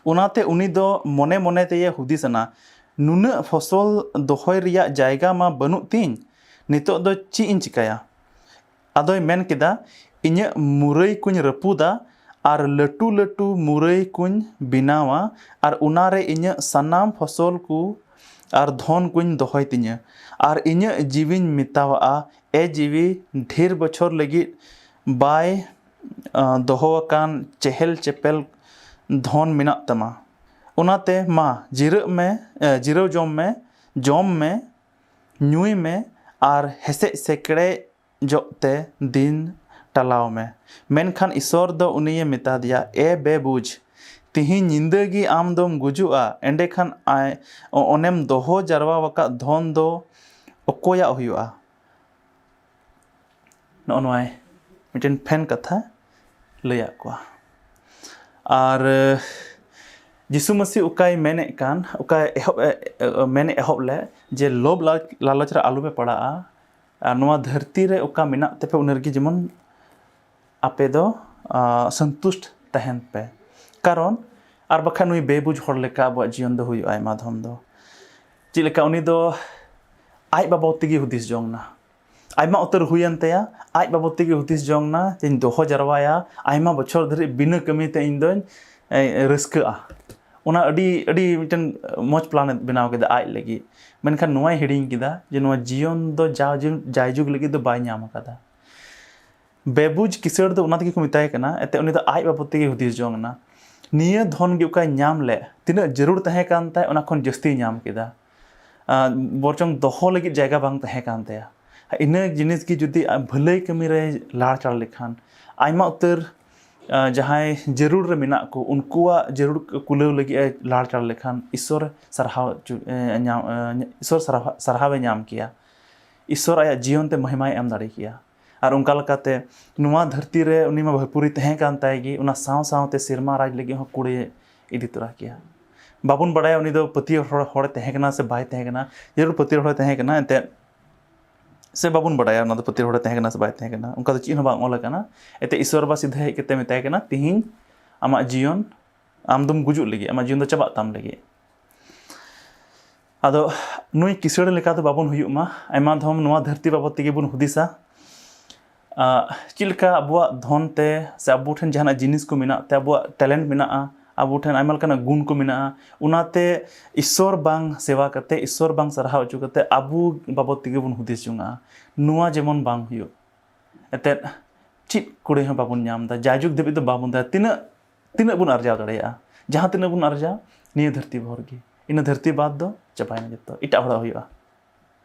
ᱚᱱᱟᱛᱮ ᱩᱱᱤ ᱫᱚ ᱢᱚᱱᱮ ᱢᱚᱱᱮ ᱛᱮᱭᱮ ᱦᱩᱫᱤᱥ ᱮᱱᱟ, 'ᱱᱩᱱᱟᱹᱜ ᱯᱷᱚᱥᱚᱞ ᱫᱚᱦᱚᱭ ᱨᱮᱭᱟᱜ ᱡᱟᱭᱜᱟ ᱢᱟ ᱵᱟᱹᱱᱩᱜ ᱛᱤᱧ, ᱱᱤᱛᱚᱜ ᱫᱚ ᱪᱮᱫ ᱤᱧ ᱪᱤᱠᱟᱹᱭᱟ?' ᱟᱫᱚᱭ ᱢᱮᱱ ᱠᱮᱫᱟ, 'ᱤᱧᱟᱹᱜ ᱢᱩᱨᱟᱹᱭ ᱠᱚᱧ ᱨᱟᱹᱯᱩᱫᱟ ᱟᱨ ᱞᱟᱹᱴᱩ ᱞᱟᱹᱴᱩ ᱢᱩᱨᱟᱹᱭ ᱠᱚᱧ ᱵᱮᱱᱟᱣᱟ ᱟᱨ ᱚᱱᱟᱨᱮ ᱤᱧᱟᱹᱜ ᱥᱟᱱᱟᱢ ᱯᱷᱚᱥᱚᱞ ᱠᱚ ᱟᱨ ᱫᱷᱚᱱ ᱠᱚᱧ ᱫᱚᱦᱚᱭ ᱛᱤᱧᱟᱹ ᱟᱨ ᱤᱧᱟᱹᱜ ᱡᱤᱣᱤᱧ ᱢᱮᱛᱟᱣᱟᱜᱼᱟ, ᱮ ᱡᱤᱣᱤ, ᱰᱷᱮᱨ ᱵᱚᱪᱷᱚᱨ ᱞᱟᱹᱜᱤᱫ ᱵᱟᱭ, ᱟᱸ, ᱫᱚᱦᱚ ᱟᱠᱟᱱ ᱪᱮᱦᱮᱞ ᱪᱮᱯᱮᱞ ᱫᱷᱚᱱ ᱢᱮᱱᱟᱜ ᱛᱟᱢᱟ᱾ ᱚᱱᱟᱛᱮ ᱢᱟ, ᱡᱤᱨᱟᱹᱜ ᱢᱮ, ᱮ, ᱡᱤᱨᱟᱹᱣ ᱡᱚᱢ ᱢᱮ, ᱡᱚᱢ ᱢᱮ, ᱧᱩᱭ ᱢᱮ ᱟᱨ ᱦᱮᱥᱮᱡ ᱥᱮᱠᱲᱮᱡ ᱡᱚᱜ ᱛᱮ ᱫᱤᱱ ᱴᱟᱞᱟᱣ ᱢᱮ᱾ ᱢᱮᱱᱠᱷᱟᱱ ᱤᱥᱚᱨ ᱫᱚ ᱩᱱᱤᱭᱮ ᱢᱮᱛᱟ ᱫᱮᱭᱟ, 'ᱮ ᱵᱮᱵᱩᱡᱽ, ᱛᱤᱦᱤᱧ ᱧᱤᱫᱟᱹ ᱜᱮ ᱟᱢ ᱫᱚᱢ ᱜᱩᱡᱩᱜᱼᱟ, ᱮᱸᱰᱮᱠᱷᱟᱱ ᱟᱭ-, ᱚᱱᱮᱢ ᱫᱚᱦᱚ ᱡᱟᱨᱣᱟ ᱟᱠᱟᱫ ᱫᱷᱚᱱ ᱫᱚ ᱚᱠᱚᱭᱟᱜ ᱦᱩᱭᱩᱜᱼᱟ?'" ᱱᱚᱜᱼᱚ ᱱᱚᱣᱟᱭ ᱢᱤᱫᱴᱮᱱ ᱯᱷᱮᱱ ᱠᱟᱛᱷᱟ ᱞᱟᱹᱭᱟᱫ ᱠᱚᱣᱟ᱾ ᱟᱨ, ᱮ, ᱡᱤᱥᱩ ᱢᱟᱹᱥᱤ ᱚᱠᱟᱭ ᱢᱮᱱᱮᱫ ᱠᱟᱱ, ᱚᱠᱟᱭ ᱮᱦᱚᱵ, ᱮ, ᱮ, ᱢᱮᱱᱮᱫ ᱮᱦᱚᱵ ᱞᱮᱫ ᱡᱮ, "ᱞᱳᱵᱷ ᱞᱟᱞ-, ᱞᱟᱞᱚᱪ ᱨᱮ ᱟᱞᱚ ᱯᱮ ᱯᱟᱲᱟᱜᱼᱟ, ᱟᱨ ᱱᱚᱣᱟ ᱫᱷᱟᱹᱨᱛᱤ ᱨᱮ ᱚᱠᱟ ᱢᱮᱱᱟᱜ ᱛᱟᱯᱮ ᱩᱱᱟᱹ ᱨᱮᱜᱮ ᱡᱮᱢᱚᱱ ᱟᱯᱮ ᱫᱚ, ᱟ, ᱥᱚᱱᱛᱩᱥᱴ ᱛᱟᱦᱮᱱ ᱯᱮ᱾ ᱠᱟᱨᱚᱱ ᱟᱨ ᱵᱟᱠᱷᱟᱱ ᱱᱩᱭ ᱵᱮᱵᱩᱡᱽ ᱦᱚᱲ ᱞᱮᱠᱟ ᱟᱵᱚᱣᱟᱜ ᱡᱤᱭᱚᱱ ᱫᱚ ᱦᱩᱭᱩᱜᱼᱟ ᱟᱭᱢᱟ ᱫᱷᱚᱢ ᱫᱚ᱾ ᱪᱮᱫ ᱞᱮᱠᱟ ᱩᱱᱤ ᱫᱚ ᱟᱡ ᱵᱟᱵᱚᱫ ᱛᱮᱜᱮ ᱦᱩᱫᱤᱥ ᱡᱚᱝ ᱱᱟ, ᱟᱭᱢᱟ ᱩᱛᱟᱹᱨ ᱦᱩᱭᱮᱱ ᱛᱟᱭᱟ, ᱟᱡ ᱵᱟᱵᱚᱫ ᱛᱮᱜᱮ ᱦᱩᱫᱤᱥ ᱡᱚᱝ ᱱᱟ ᱡᱮᱧ ᱫᱚᱦᱚ ᱡᱟᱨᱣᱟᱭᱟ, ᱟᱭᱢᱟ ᱵᱚᱪᱷᱚᱨ ᱫᱷᱟᱹᱨᱤᱡ ᱵᱤᱱᱟᱹ ᱠᱟᱹᱢᱤ ᱛᱮ ᱤᱧ ᱫᱚᱧ, ᱮ, ᱨᱟᱹᱥᱠᱟᱹᱜᱼᱟ᱾ ᱚᱱᱟ ᱟᱹᱰᱤ, ᱟᱹᱰᱤ ᱢᱤᱫᱴᱮᱱ ᱢᱚᱡᱽ ᱯᱞᱟᱱ ᱮ ᱵᱮᱱᱟᱣ ᱠᱮᱫᱟ ᱟᱡ ᱞᱟᱹᱜᱤᱫ, ᱢᱮᱱᱠᱷᱟᱱ ᱱᱚᱣᱟᱭ ᱦᱤᱲᱤᱧ ᱠᱮᱫᱟ ᱡᱮ ᱱᱚᱣᱟ ᱡᱤᱭᱚᱱ ᱫᱚ ᱡᱟᱭᱡᱩᱜᱽ, ᱡᱟᱭᱡᱩᱜᱽ ᱞᱟᱹᱜᱤᱫ ᱫᱚ ᱵᱟᱭ ᱧᱟᱢ ᱟᱠᱟᱫᱟ᱾ ᱵᱮᱵᱩᱡᱽ ᱠᱤᱥᱟᱹᱬ ᱫᱚ ᱚᱱᱟ ᱛᱮᱜᱮ ᱠᱚ ᱢᱮᱛᱟᱭ ᱠᱟᱱᱟ, ᱮᱱᱛᱮᱫ ᱩᱱᱤ ᱫᱚ ᱟᱡ ᱵᱟᱵᱚᱫ ᱛᱮᱜᱮ ᱦᱩᱫᱤᱥ ᱡᱚᱝ ᱮᱱᱟ᱾ ᱱᱤᱭᱟᱹ ᱫᱷᱚᱱ ᱜᱮ ᱚᱠᱟᱭ ᱧᱟᱢ ᱞᱮᱫ, ᱛᱤᱱᱟᱹᱜ ᱡᱟᱹᱨᱩᱲ ᱛᱟᱦᱮᱸ ᱠᱟᱱ ᱛᱟᱭ, ᱚᱱᱟ ᱠᱷᱚᱱ ᱡᱟᱹᱥᱛᱤᱭ ᱧᱟᱢ ᱠᱮᱫᱟ᱾ ᱟᱨ ᱵᱚᱨᱪᱚᱝ ᱫᱚᱦᱚ ᱞᱟᱹᱜᱤᱫ ᱡᱟᱭᱜᱟ ᱵᱟᱝ ᱛᱟᱦᱮᱸ ᱠᱟᱱ ᱛᱟᱭᱟ᱾ ᱤᱱᱟᱹ ᱡᱤᱱᱤᱥ ᱜᱮ ᱡᱩᱫᱤ ᱟᱡ ᱵᱷᱟᱹᱞᱟᱹᱭ ᱠᱟᱹᱢᱤ ᱨᱮ ᱞᱟᱲᱪᱟᱲ ᱞᱮᱠᱷᱟᱱ, ᱟᱭᱢᱟ ᱩᱛᱟᱹᱨ ᱟᱸ, ᱡᱟᱦᱟᱸᱭ ᱡᱟᱹᱨᱩᱲ ᱨᱮ ᱢᱮᱱᱟᱜ ᱠᱚ, ᱩᱱᱠᱩᱣᱟᱜ ᱡᱟᱹᱨᱩᱲ ᱠᱩᱞᱟᱹᱣ ᱞᱟᱹᱜᱤᱫ ᱮ ᱞᱟᱲᱪᱟᱲ ᱞᱮᱠᱷᱟᱱ, ᱤᱥᱥᱚᱨ ᱥᱟᱨᱦᱟᱣ ᱦᱚᱪᱚ-, ᱮ, ᱧᱟᱢ, ᱮ, ᱤᱥᱥᱚᱨ ᱥᱟᱨᱦᱟᱣ, ᱥᱟᱨᱦᱟᱣ ᱮ ᱧᱟᱢ ᱠᱮᱭᱟ᱾ ᱤᱥᱥᱚᱨ ᱟᱭᱟᱜ ᱡᱤᱭᱚᱱ ᱛᱮ ᱢᱚᱦᱤᱢᱟᱭ ᱮᱢ ᱫᱟᱲᱮ ᱠᱮᱭᱟ᱾ ᱟᱨ ᱚᱱᱠᱟ ᱞᱮᱠᱟᱛᱮ ᱱᱚᱣᱟ ᱫᱷᱟᱹᱨᱛᱤ ᱨᱮ ᱩᱱᱤ ᱢᱟ ᱵᱷᱟᱹᱯᱩᱨᱤ ᱛᱟᱦᱮᱸ ᱠᱟᱱ ᱛᱟᱭ ᱜᱮ, ᱚᱱᱟ ᱥᱟᱶ ᱥᱟᱶᱛᱮ ᱥᱮᱨᱢᱟ ᱨᱟᱡᱽ ᱞᱟᱹᱜᱤᱫ ᱦᱚᱸ ᱠᱩᱲᱟᱹᱭ ᱤᱫᱤ ᱛᱚᱨᱟ ᱠᱮᱭᱟ᱾ ᱵᱟᱵᱚᱱ ᱵᱟᱲᱟᱭᱟ ᱩᱱᱤ ᱫᱚ ᱯᱟᱹᱛᱭᱟᱹᱣ ᱦᱚᱲ, ᱦᱚᱲᱮ ᱛᱟᱦᱮᱸ ᱠᱟᱱᱟ ᱥᱮ ᱵᱟᱭ ᱛᱟᱦᱮᱸ ᱠᱟᱱᱟ᱾ ᱡᱟᱹᱨᱩᱲ ᱯᱟᱹᱛᱭᱟᱹᱣ ᱦᱚᱲᱮ ᱛᱟᱦᱮᱸ ᱠᱟᱱᱟ ᱮᱱᱛᱮᱫ, ᱥᱮ ᱵᱟᱵᱚᱱ ᱵᱟᱲᱟᱭᱟ ᱚᱱᱟ ᱫᱚ ᱯᱟᱹᱛᱭᱟᱹᱣ ᱦᱚᱲᱮ ᱛᱟᱦᱮᱸ ᱠᱟᱱᱟ ᱥᱮ ᱵᱟᱭ ᱛᱟᱦᱮᱸ ᱠᱟᱱᱟ, ᱚᱱᱠᱟ ᱫᱚ ᱪᱮᱫ ᱦᱚᱸ ᱵᱟᱝ ᱚᱞ ᱟᱠᱟᱱᱟ᱾ ᱮᱱᱛᱮ ᱤᱥᱥᱚᱨ ᱵᱟ ᱥᱤᱫᱷᱟᱹ ᱦᱮᱡ ᱠᱟᱛᱮ ᱢᱮᱛᱟᱭ ᱠᱟᱱᱟ, "ᱛᱤᱦᱤᱧ ᱟᱢᱟᱜ ᱡᱤᱭᱚᱱ, ᱟᱢ ᱫᱚᱢ ᱜᱩᱡᱩᱜ ᱞᱟᱹᱜᱤᱫ, ᱟᱢᱟᱜ ᱡᱤᱭᱚᱱ ᱫᱚ ᱪᱟᱵᱟᱜ ᱛᱟᱢ ᱞᱟᱹᱜᱤᱫ᱾" ᱟᱫᱚ ᱱᱩᱭ ᱠᱤᱥᱟᱹᱬ ᱞᱮᱠᱟ ᱫᱚ ᱵᱟᱵᱚᱱ ᱦᱩᱭᱩᱜ ᱢᱟ, ᱟᱭᱢᱟ ᱫᱷᱚᱢ ᱱᱚᱣᱟ ᱫᱷᱟᱹᱨᱛᱤ ᱵᱟᱵᱚᱫ ᱛᱮᱜᱮ ᱵᱚᱱ ᱦᱩᱫᱤᱥᱟ᱾ ᱟᱜ, ᱪᱮᱫ ᱞᱮᱠᱟ ᱟᱵᱚᱣᱟᱜ ᱫᱷᱚᱱ ᱛᱮ ᱥᱮ ᱟᱵᱚ ᱴᱷᱮᱱ ᱡᱟᱦᱟᱱᱟᱜ ᱡᱤᱱᱤᱥ ᱠᱚ ᱢᱮᱱᱟᱜ ᱛᱮ, ᱟᱵᱚᱣᱟᱜ talent ᱢᱮᱱᱟᱜᱼᱟ, ᱟᱵᱚ ᱴᱷᱮᱱ ᱟᱭᱢᱟ ᱞᱮᱠᱟᱱᱟᱜ ᱜᱩᱱ ᱠᱚ ᱢᱮᱱᱟᱜᱼᱟ, ᱚᱱᱟᱛᱮ ᱤᱥᱥᱚᱨ ᱵᱟᱝ ᱥᱮᱵᱟ ᱠᱟᱛᱮ, ᱤᱥᱥᱚᱨ ᱵᱟᱝ ᱥᱟᱨᱦᱟᱣ ᱦᱚᱪᱚ ᱠᱟᱛᱮ ᱟᱵᱚ ᱵᱟᱵᱚᱫ ᱛᱮᱜᱮ ᱵᱚᱱ ᱦᱩᱫᱤᱥ ᱡᱚᱝᱟᱜᱼᱟ᱾ ᱱᱚᱣᱟ ᱡᱮᱢᱚᱱ ᱵᱟᱝ ᱦᱩᱭᱩᱜ᱾ ᱮᱱᱛᱮᱫ ᱪᱮᱫ ᱠᱩᱲᱟᱹᱭ ᱦᱚᱸ ᱵᱟᱵᱚᱱ ᱧᱟᱢ ᱮᱫᱟ, ᱡᱟᱭᱡᱩᱜᱽ ᱫᱷᱟᱹᱵᱤᱡ ᱫᱚ ᱵᱟᱵᱚᱱ ᱫᱟ-, ᱛᱤᱱᱟᱹᱜ, ᱛᱤᱱᱟᱹᱜ ᱵᱚᱱ ᱟᱨᱡᱟᱣ ᱫᱟᱲᱮᱭᱟᱜᱼᱟ? ᱡᱟᱦᱟᱸ ᱛᱤᱱᱟᱹᱜ ᱵᱚᱱ ᱟᱨᱡᱟᱣ, ᱱᱤᱭᱟᱹ ᱫᱷᱟᱹᱨᱛᱤ ᱵᱷᱳᱨ ᱜᱮ, ᱤᱱᱟᱹ ᱫᱷᱟᱹᱨᱛᱤ ᱵᱟᱫᱽ ᱫᱚ ᱪᱟᱵᱟᱭᱮᱱᱟ ᱡᱚᱛᱚ, ᱮᱴᱟᱜ ᱦᱚᱲᱟᱜ ᱦᱩᱭᱩᱜᱼᱟ᱾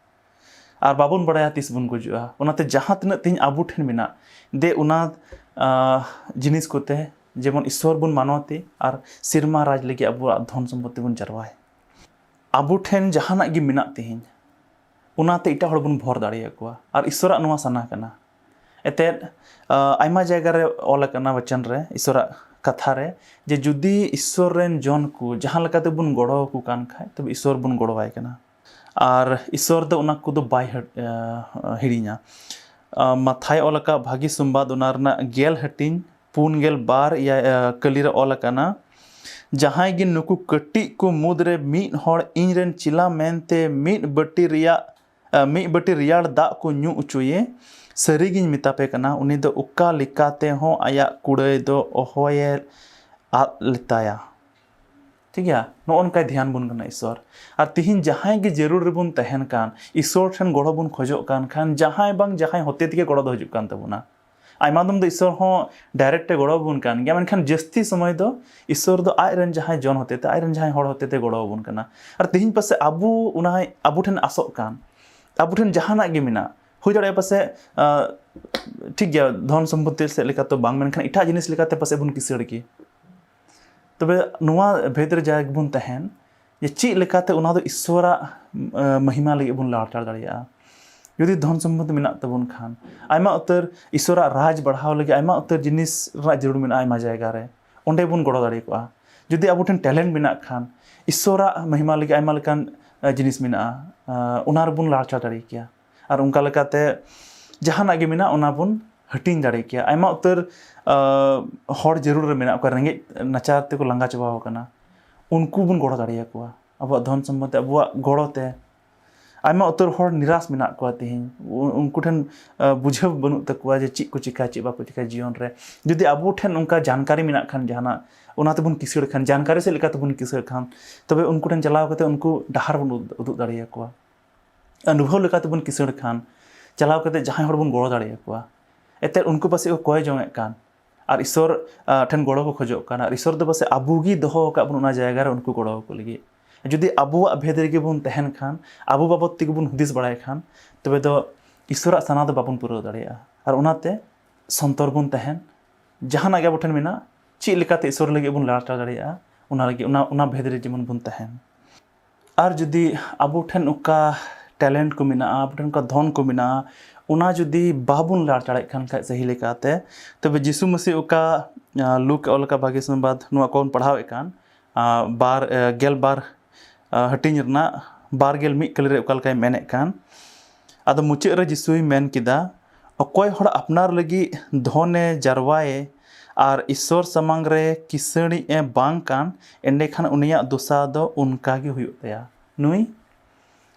ᱟᱨ ᱵᱟᱵᱚᱱ ᱵᱟᱲᱟᱭᱟ ᱛᱤᱥ ᱵᱚᱱ ᱜᱩᱡᱩᱜᱼᱟ᱾ ᱚᱱᱟᱛᱮ ᱡᱟᱦᱟᱸ ᱛᱤᱱᱟᱹᱜ ᱛᱮᱦᱮᱧ ᱟᱵᱚ ᱴᱷᱮᱱ ᱢᱮᱱᱟᱜ, ᱫᱮ ᱚᱱᱟ, ᱟᱸ, ᱡᱤᱱᱤᱥ ᱠᱚᱛᱮ ᱡᱮᱢᱚᱱ ᱤᱥᱥᱚᱨ ᱵᱚᱱ ᱢᱟᱱᱚᱛᱮ ᱟᱨ ᱥᱮᱨᱢᱟ ᱨᱟᱡᱽ ᱞᱟᱹᱜᱤᱫ ᱟᱵᱚᱣᱟᱜ ᱫᱷᱚᱱ ᱥᱚᱢᱯᱚᱛᱛᱤ ᱵᱚᱱ ᱡᱟᱨᱣᱟᱭ᱾ ᱟᱵᱚ ᱴᱷᱮᱱ ᱡᱟᱦᱟᱱᱟᱜ ᱜᱮ ᱢᱮᱱᱟᱜ ᱛᱮᱦᱮᱧ, ᱚᱱᱟᱛᱮ ᱮᱴᱟᱜ ᱦᱚᱲ ᱵᱚᱱ ᱵᱷᱚᱨ ᱫᱟᱲᱮᱭᱟᱠᱚᱣᱟ᱾ ᱟᱨ ᱤᱥᱥᱚᱨᱟᱜ ᱱᱚᱣᱟ ᱥᱟᱱᱟ ᱠᱟᱱᱟ᱾ ᱮᱱᱛᱮᱫ, ᱟᱸ, ᱟᱭᱢᱟ ᱡᱟᱭᱜᱟ ᱨᱮ ᱚᱞ ᱟᱠᱟᱱᱟ ᱵᱟᱪᱚᱱ ᱨᱮ, ᱤᱥᱥᱚᱨᱟᱜ ᱠᱟᱛᱷᱟ ᱨᱮ, ᱡᱮ ᱡᱩᱫᱤ ᱤᱥᱥᱚᱨ ᱨᱮᱱ ᱡᱚᱱ ᱠᱚ ᱡᱟᱦᱟᱸ ᱞᱮᱠᱟ ᱛᱮᱵᱚᱱ ᱜᱚᱲᱚ ᱟᱠᱚ ᱠᱟᱱ ᱠᱷᱟᱡ, ᱛᱚᱵᱮ ᱤᱥᱥᱚᱨ ᱵᱚᱱ ᱜᱚᱲᱚᱣᱟᱭ ᱠᱟᱱᱟ᱾ ᱟᱨ ᱤᱥᱥᱚᱨ ᱫᱚ ᱚᱱᱟ ᱠᱚᱫᱚ ᱵᱟᱭ ᱦᱟᱹ-, ᱮ, ᱦᱤᱲᱤᱧᱟ᱾ ᱟ, ᱢᱟᱛᱷᱟᱭ ᱚᱞ ᱟᱠᱟᱫ ᱵᱷᱟᱹᱜᱤ ᱥᱚᱢᱵᱟᱫ, ᱚᱱᱟ ᱨᱮᱱᱟᱜ ᱜᱮᱞ ᱦᱟᱹᱴᱤᱧ, ᱯᱩᱱ ᱜᱮᱞ ᱵᱟᱨ ᱤᱭᱟ-, ᱮ, ᱠᱟᱹᱞᱤ ᱨᱮ ᱚᱞ ᱟᱠᱟᱱᱟ, "ᱡᱟᱦᱟᱸᱭ ᱜᱮ ᱱᱩᱠᱩ ᱠᱟᱹᱴᱤᱡ ᱠᱚ ᱢᱩᱫᱽ ᱨᱮ ᱢᱤᱫ ᱦᱚᱲ ᱤᱧ ᱨᱮᱱ ᱪᱮᱞᱟ ᱢᱮᱱᱛᱮ ᱢᱤᱫ ᱵᱟᱹᱴᱤ ᱨᱮᱭᱟᱜ, ᱟ, ᱢᱤᱫ ᱵᱟᱹᱴᱤ ᱨᱮᱭᱟᱲ ᱫᱟᱜ ᱠᱚ ᱧᱩ ᱚᱪᱚᱭᱮ, ᱥᱟᱹᱨᱤ ᱜᱤᱧ ᱢᱮᱛᱟ ᱯᱮ ᱠᱟᱱᱟ, ᱩᱱᱤ ᱫᱚ ᱚᱠᱟ ᱞᱮᱠᱟ ᱛᱮᱦᱚᱸ ᱟᱭᱟᱜ ᱠᱩᱲᱟᱹᱭ ᱫᱚ ᱚᱦᱚᱭᱮ ᱟᱫ ᱞᱮᱛᱟᱭᱟ᱾" ᱴᱷᱤᱠ ᱜᱮᱭᱟ, ᱱᱚᱜᱼᱚ ᱱᱚᱝᱠᱟᱭ ᱫᱷᱮᱭᱟᱱ ᱵᱚᱱ ᱠᱟᱱᱟ ᱤᱥᱥᱚᱨ᱾ ᱟᱨ ᱛᱤᱦᱤᱧ ᱡᱟᱦᱟᱸᱭ ᱜᱮ ᱡᱟᱹᱨᱩᱲ ᱨᱮᱵᱚᱱ ᱛᱟᱦᱮᱱ ᱠᱟᱱ, ᱤᱥᱥᱚᱨ ᱴᱷᱮᱱ ᱜᱚᱲᱚ ᱵᱚᱱ ᱠᱷᱚᱡᱚᱜ ᱠᱟᱱ ᱠᱷᱟᱱ, ᱡᱟᱦᱟᱸᱭ ᱵᱟᱝ ᱡᱟᱦᱟᱸᱭ ᱦᱚᱛᱮ ᱛᱮᱜᱮ ᱜᱚᱲᱚ ᱫᱚ ᱦᱤᱡᱩᱜ ᱠᱟᱱ ᱛᱟᱵᱚᱱᱟ᱾ ᱟᱭᱢᱟ ᱫᱚᱢ ᱫᱚ ᱤᱥᱥᱚᱨ ᱦᱚᱸ ᱰᱟᱭᱨᱮᱠᱴ ᱮ ᱜᱚᱲᱚ ᱟᱵᱚᱱ ᱠᱟᱱ ᱜᱮᱭᱟ, ᱢᱮᱱᱠᱷᱟᱱ ᱡᱟᱹᱥᱛᱤ ᱥᱚᱢᱚᱭ ᱫᱚ ᱤᱥᱥᱚᱨ ᱫᱚ ᱟᱡ ᱨᱮᱱ ᱡᱟᱦᱟᱸᱭ ᱡᱚᱱ ᱦᱚᱛᱮᱛᱮ, ᱟᱡ ᱨᱮᱱ ᱡᱟᱦᱟᱸᱭ ᱦᱚᱲ ᱦᱚᱛᱮᱛᱮ ᱜᱚᱲᱚ ᱟᱵᱚᱱ ᱠᱟᱱᱟ᱾ ᱟᱨ ᱛᱮᱦᱮᱧ ᱯᱟᱥᱮᱡ ᱟᱵᱚ ᱚᱱᱟ ᱟᱵᱚ ᱴᱷᱮᱱ ᱟᱥᱚᱜ ᱠᱟᱱ, ᱟᱵᱚ ᱴᱷᱮᱱ ᱡᱟᱦᱟᱱᱟᱜ ᱜᱮ ᱢᱮᱱᱟᱜ, ᱦᱩᱭ ᱫᱟᱲᱮᱭᱟᱜᱼᱟ ᱯᱟᱥᱮᱡ, ᱟᱸ, ᱴᱷᱤᱠ ᱜᱮᱭᱟ, ᱫᱷᱚᱱ ᱥᱚᱢᱯᱚᱛᱛᱤ ᱥᱮᱫ ᱞᱮᱠᱟ ᱛᱚ ᱵᱟᱝ, ᱢᱮᱱᱠᱷᱟᱱ ᱮᱴᱟᱜ ᱡᱤᱱᱤᱥ ᱞᱮᱠᱟᱛᱮ ᱯᱟᱥᱮᱡ ᱵᱚᱱ ᱠᱤᱥᱟᱹᱲ ᱜᱮ᱾ ᱛᱚᱵᱮ ᱱᱚᱣᱟ ᱵᱷᱮᱫ ᱨᱮ ᱡᱟ ᱜᱮᱵᱚᱱ ᱛᱟᱦᱮᱱ, ᱡᱮ ᱪᱮᱫ ᱞᱮᱠᱟᱛᱮ ᱚᱱᱟ ᱫᱚ ᱤᱥᱥᱚᱨᱟᱜ, ᱟᱸ, ᱢᱚᱦᱤᱢᱟ ᱞᱟᱹᱜᱤᱫ ᱵᱚᱱ ᱞᱟᱲᱪᱟᱲ ᱫᱟᱲᱮᱭᱟᱜᱼᱟ᱾ ᱡᱩᱫᱤ ᱫᱷᱚᱱ ᱥᱚᱢᱯᱚᱛᱛᱤ ᱢᱮᱱᱟᱜ ᱛᱟᱵᱚᱱ ᱠᱷᱟᱱ, ᱟᱭᱢᱟ ᱩᱛᱟᱹᱨ ᱤᱥᱥᱚᱨᱟᱜ ᱨᱟᱡᱽ ᱵᱟᱲᱦᱟᱣ ᱞᱟᱹᱜᱤᱫ ᱟᱭᱢᱟ ᱩᱛᱟᱹᱨ ᱡᱤᱱᱤᱥ ᱨᱮᱱᱟᱜ ᱡᱟᱹᱨᱩᱲ ᱢᱮᱱᱟᱜᱼᱟ ᱟᱭᱢᱟ ᱡᱟᱭᱜᱟ ᱨᱮ, ᱚᱸᱰᱮ ᱵᱚᱱ ᱜᱚᱲᱚ ᱫᱟᱲᱮ ᱠᱚᱜᱼᱟ᱾ ᱡᱩᱫᱤ ᱟᱵᱚ ᱴᱷᱮᱱ ᱴᱮᱞᱮᱱᱴ ᱢᱮᱱᱟᱜ ᱠᱷᱟᱱ, ᱤᱥᱥᱚᱨᱟᱜ ᱢᱚᱦᱤᱢᱟ ᱞᱟᱹᱜᱤᱫ ᱟᱭᱢᱟ ᱞᱮᱠᱟᱱ, ᱟᱸ, ᱡᱤᱱᱤᱥ ᱢᱮᱱᱟᱜᱼᱟ, ᱟᱸ, ᱚᱱᱟ ᱨᱮᱵᱚᱱ ᱞᱟᱲᱪᱟᱲ ᱫᱟᱲᱮ ᱠᱮᱭᱟ᱾ ᱟᱨ ᱚᱱᱠᱟ ᱞᱮᱠᱟᱛᱮ ᱡᱟᱦᱟᱱᱟᱜ ᱜᱮ ᱢᱮᱱᱟᱜ, ᱚᱱᱟ ᱵᱚᱱ ᱦᱟᱹᱴᱤᱧ ᱫᱟᱲᱮ ᱠᱮᱭᱟ᱾ ᱟᱭᱢᱟ ᱩᱛᱟᱹᱨ, ᱟᱸ, ᱦᱚᱲ ᱡᱟᱹᱨᱩᱲ ᱨᱮ ᱢᱮᱱᱟᱜ ᱠᱚᱣᱟ, ᱨᱮᱸᱜᱮᱡ ᱱᱟᱪᱟᱨ ᱛᱮᱠᱚ ᱞᱟᱸᱜᱟ ᱪᱟᱵᱟᱣ ᱟᱠᱟᱱᱟ, ᱩᱱᱠᱩ ᱵᱚᱱ ᱜᱚᱲᱚ ᱫᱟᱲᱮᱭᱟᱠᱚᱣᱟ᱾ ᱟᱵᱚᱣᱟᱜ ᱫᱷᱚᱱ ᱥᱚᱢᱯᱚᱛᱛᱤ, ᱟᱵᱚᱣᱟᱜ ᱜᱚᱲᱚ ᱛᱮ ᱟᱭᱢᱟ ᱩᱛᱟᱹᱨ ᱦᱚᱲ ᱱᱤᱨᱟᱥ ᱢᱮᱱᱟᱜ ᱠᱚᱣᱟ ᱛᱮᱦᱮᱧ᱾ ᱩ-, ᱩᱱᱠᱩ ᱴᱷᱮᱱ, ᱟᱸ, ᱵᱩᱡᱷᱟᱹᱣ ᱵᱟᱹᱱᱩᱜ ᱛᱟᱠᱚᱣᱟ ᱡᱮ ᱪᱮᱫ ᱠᱚ ᱪᱤᱠᱟᱹᱭᱟ, ᱪᱮᱫ ᱵᱟᱠᱚ ᱪᱤᱠᱟᱹᱭᱟ ᱡᱤᱭᱚᱱ ᱨᱮ᱾ ᱡᱩᱫᱤ ᱟᱵᱚ ᱴᱷᱮᱱ ᱚᱱᱠᱟ ᱡᱟᱱᱠᱟᱨᱤ ᱢᱮᱱᱟᱜ ᱠᱷᱟᱱ, ᱡᱟᱦᱟᱱᱟᱜ, ᱚᱱᱟ ᱛᱮᱵᱚᱱ ᱠᱤᱥᱟᱹᱲ ᱠᱷᱟᱱ, ᱡᱟᱱᱠᱟᱨᱤ ᱥᱮᱫ ᱞᱮᱠᱟ ᱛᱮᱵᱚᱱ ᱠᱤᱥᱟᱹᱲ ᱠᱷᱟᱱ, ᱛᱚᱵᱮ ᱩᱱᱠᱩ ᱴᱷᱮᱱ ᱪᱟᱞᱟᱣ ᱠᱟᱛᱮ ᱩᱱᱠᱩ ᱰᱟᱦᱟᱨ ᱵᱚᱱ ᱩᱫ-, ᱩᱫᱩᱜ ᱫᱟᱲᱮᱭᱟᱠᱚᱣᱟ᱾ ᱚᱱᱩᱵᱷᱚᱵ ᱞᱮᱠᱟ ᱛᱮᱵᱚᱱ ᱠᱤᱥᱟᱹᱲ ᱠᱷᱟᱱ, ᱪᱟᱞᱟᱣ ᱠᱟᱛᱮ ᱡᱟᱦᱟᱸᱭ ᱦᱚᱲ ᱵᱚᱱ ᱜᱚᱲᱚ ᱫᱟᱲᱮᱭᱟᱠᱚᱣᱟ᱾ ᱮᱱᱛᱮᱫ ᱩᱱᱠᱩ ᱯᱟᱥᱮᱡ ᱠᱚ ᱠᱚᱭ ᱡᱚᱝ ᱮᱫ ᱠᱟᱱ, ᱟᱨ ᱤᱥᱥᱚᱨ, ᱟ, ᱴᱷᱮᱱ ᱜᱚᱲᱚ ᱠᱚ ᱠᱷᱚᱡᱚᱜ ᱠᱟᱱᱟ, ᱟᱨ ᱤᱥᱥᱚᱨ ᱫᱚ ᱯᱟᱥᱮᱡ ᱟᱵᱚ ᱜᱮ ᱫᱚᱦᱚ ᱟᱠᱟᱫ ᱵᱚᱱ ᱚᱱᱟ ᱡᱟᱭᱜᱟ ᱨᱮ ᱩᱱᱠᱩ ᱜᱚᱲᱚ ᱟᱠᱚ ᱞᱟᱹᱜᱤᱫ᱾ ᱡᱩᱫᱤ ᱟᱵᱚᱣᱟᱜ ᱵᱷᱮᱫ ᱨᱮᱜᱮ ᱵᱚᱱ ᱛᱟᱦᱮᱱ ᱠᱷᱟᱱ, ᱟᱵᱚ ᱵᱟᱵᱚᱫ ᱛᱮᱜᱮ ᱵᱚᱱ ᱦᱩᱫᱤᱥ ᱵᱟᱲᱟᱭ ᱠᱷᱟᱱ, ᱛᱚᱵᱮ ᱫᱚ ᱤᱥᱥᱚᱨᱟᱜ ᱥᱟᱱᱟ ᱫᱚ ᱵᱟᱵᱚᱱ ᱯᱩᱨᱟᱹᱣ ᱫᱟᱲᱮᱭᱟᱜᱼᱟ᱾ ᱟᱨ ᱚᱱᱟᱛᱮ ᱥᱚᱱᱛᱚᱨ ᱵᱚᱱ ᱛᱟᱦᱮᱱ, ᱡᱟᱦᱟᱱᱟᱜ ᱜᱮ ᱟᱵᱚ ᱴᱷᱮᱱ ᱢᱮᱱᱟᱜ, ᱪᱮᱫ ᱞᱮᱠᱟᱛᱮ ᱤᱥᱥᱚᱨ ᱞᱟᱹᱜᱤᱫ ᱵᱚᱱ ᱞᱟᱲᱪᱟᱲ ᱫᱟᱲᱮᱭᱟᱜᱼᱟ, ᱚᱱᱟ ᱞᱟᱹᱜᱤᱫ, ᱚᱱᱟ, ᱚᱱᱟ ᱵᱷᱮᱫ ᱨᱮ ᱡᱮᱢᱚᱱ ᱵᱚᱱ ᱛᱟᱦᱮᱱ᱾ ᱟᱨ ᱡᱩᱫᱤ ᱟᱵᱚ ᱴᱷᱮᱱ ᱚᱠᱟ ᱴᱮᱞᱮᱱᱴ ᱠᱚ ᱢᱮᱱᱟᱜᱼᱟ, ᱟᱵᱚ ᱴᱷᱮᱱ ᱚᱠᱟ ᱫᱷᱚᱱ ᱠᱚ ᱢᱮᱱᱟᱜᱼᱟ, ᱚᱱᱟ ᱡᱩᱫᱤ ᱵᱟᱵᱚᱱ ᱞᱟᱲᱪᱟᱲᱮᱫ ᱠᱟᱱ ᱠᱷᱟᱡ ᱥᱟᱹᱦᱤ ᱞᱮᱠᱟᱛᱮ, ᱛᱚᱵᱮ ᱡᱤᱥᱩ ᱢᱟᱹᱥᱤ ᱚᱠᱟ, ᱟᱸ, ᱞᱩᱠ ᱚᱞ ᱟᱠᱟᱫ ᱵᱷᱟᱜᱮ ᱥᱚᱢᱵᱟᱫ, ᱱᱚᱣᱟ ᱠᱚᱵᱚᱱ ᱯᱟᱲᱦᱟᱣᱮᱫ ᱠᱟᱱ, ᱟᱸ, ᱵᱟᱨ, ᱟᱸ, ᱜᱮᱞ ᱵᱟᱨ, ᱟᱸ, ᱦᱟᱹᱴᱤᱧ ᱨᱮᱱᱟᱜ ᱵᱟᱨ ᱜᱮᱞ ᱢᱤᱫ ᱠᱟᱹᱞᱤ ᱨᱮ ᱚᱠᱟ ᱞᱮᱠᱟᱭ ᱢᱮᱱᱮᱫ ᱠᱟᱱ, ᱟᱫᱚ ᱢᱩᱪᱟᱹᱫ ᱨᱮ ᱡᱤᱥᱩᱭ ᱢᱮᱱ ᱠᱮᱫᱟ, "ᱚᱠᱚᱭ ᱦᱚᱲ ᱟᱯᱱᱟᱨ ᱞᱟᱹᱜᱤᱫ ᱫᱷᱚᱱᱮ ᱡᱟᱨᱣᱟᱭᱮ ᱟᱨ ᱤᱥᱥᱚᱨ ᱥᱟᱢᱟᱝ ᱨᱮ ᱠᱤᱥᱟᱹᱬᱤᱡ ᱮ ᱵᱟᱝ ᱠᱟᱱ, ᱮᱸᱰᱮᱠᱷᱟᱱ ᱩᱱᱤᱭᱟᱜ ᱫᱚᱥᱟ ᱫᱚ ᱚᱱᱠᱟ ᱜᱮ ᱦᱩᱭᱩᱜ ᱛᱟᱭᱟ᱾" ᱱᱩᱭ,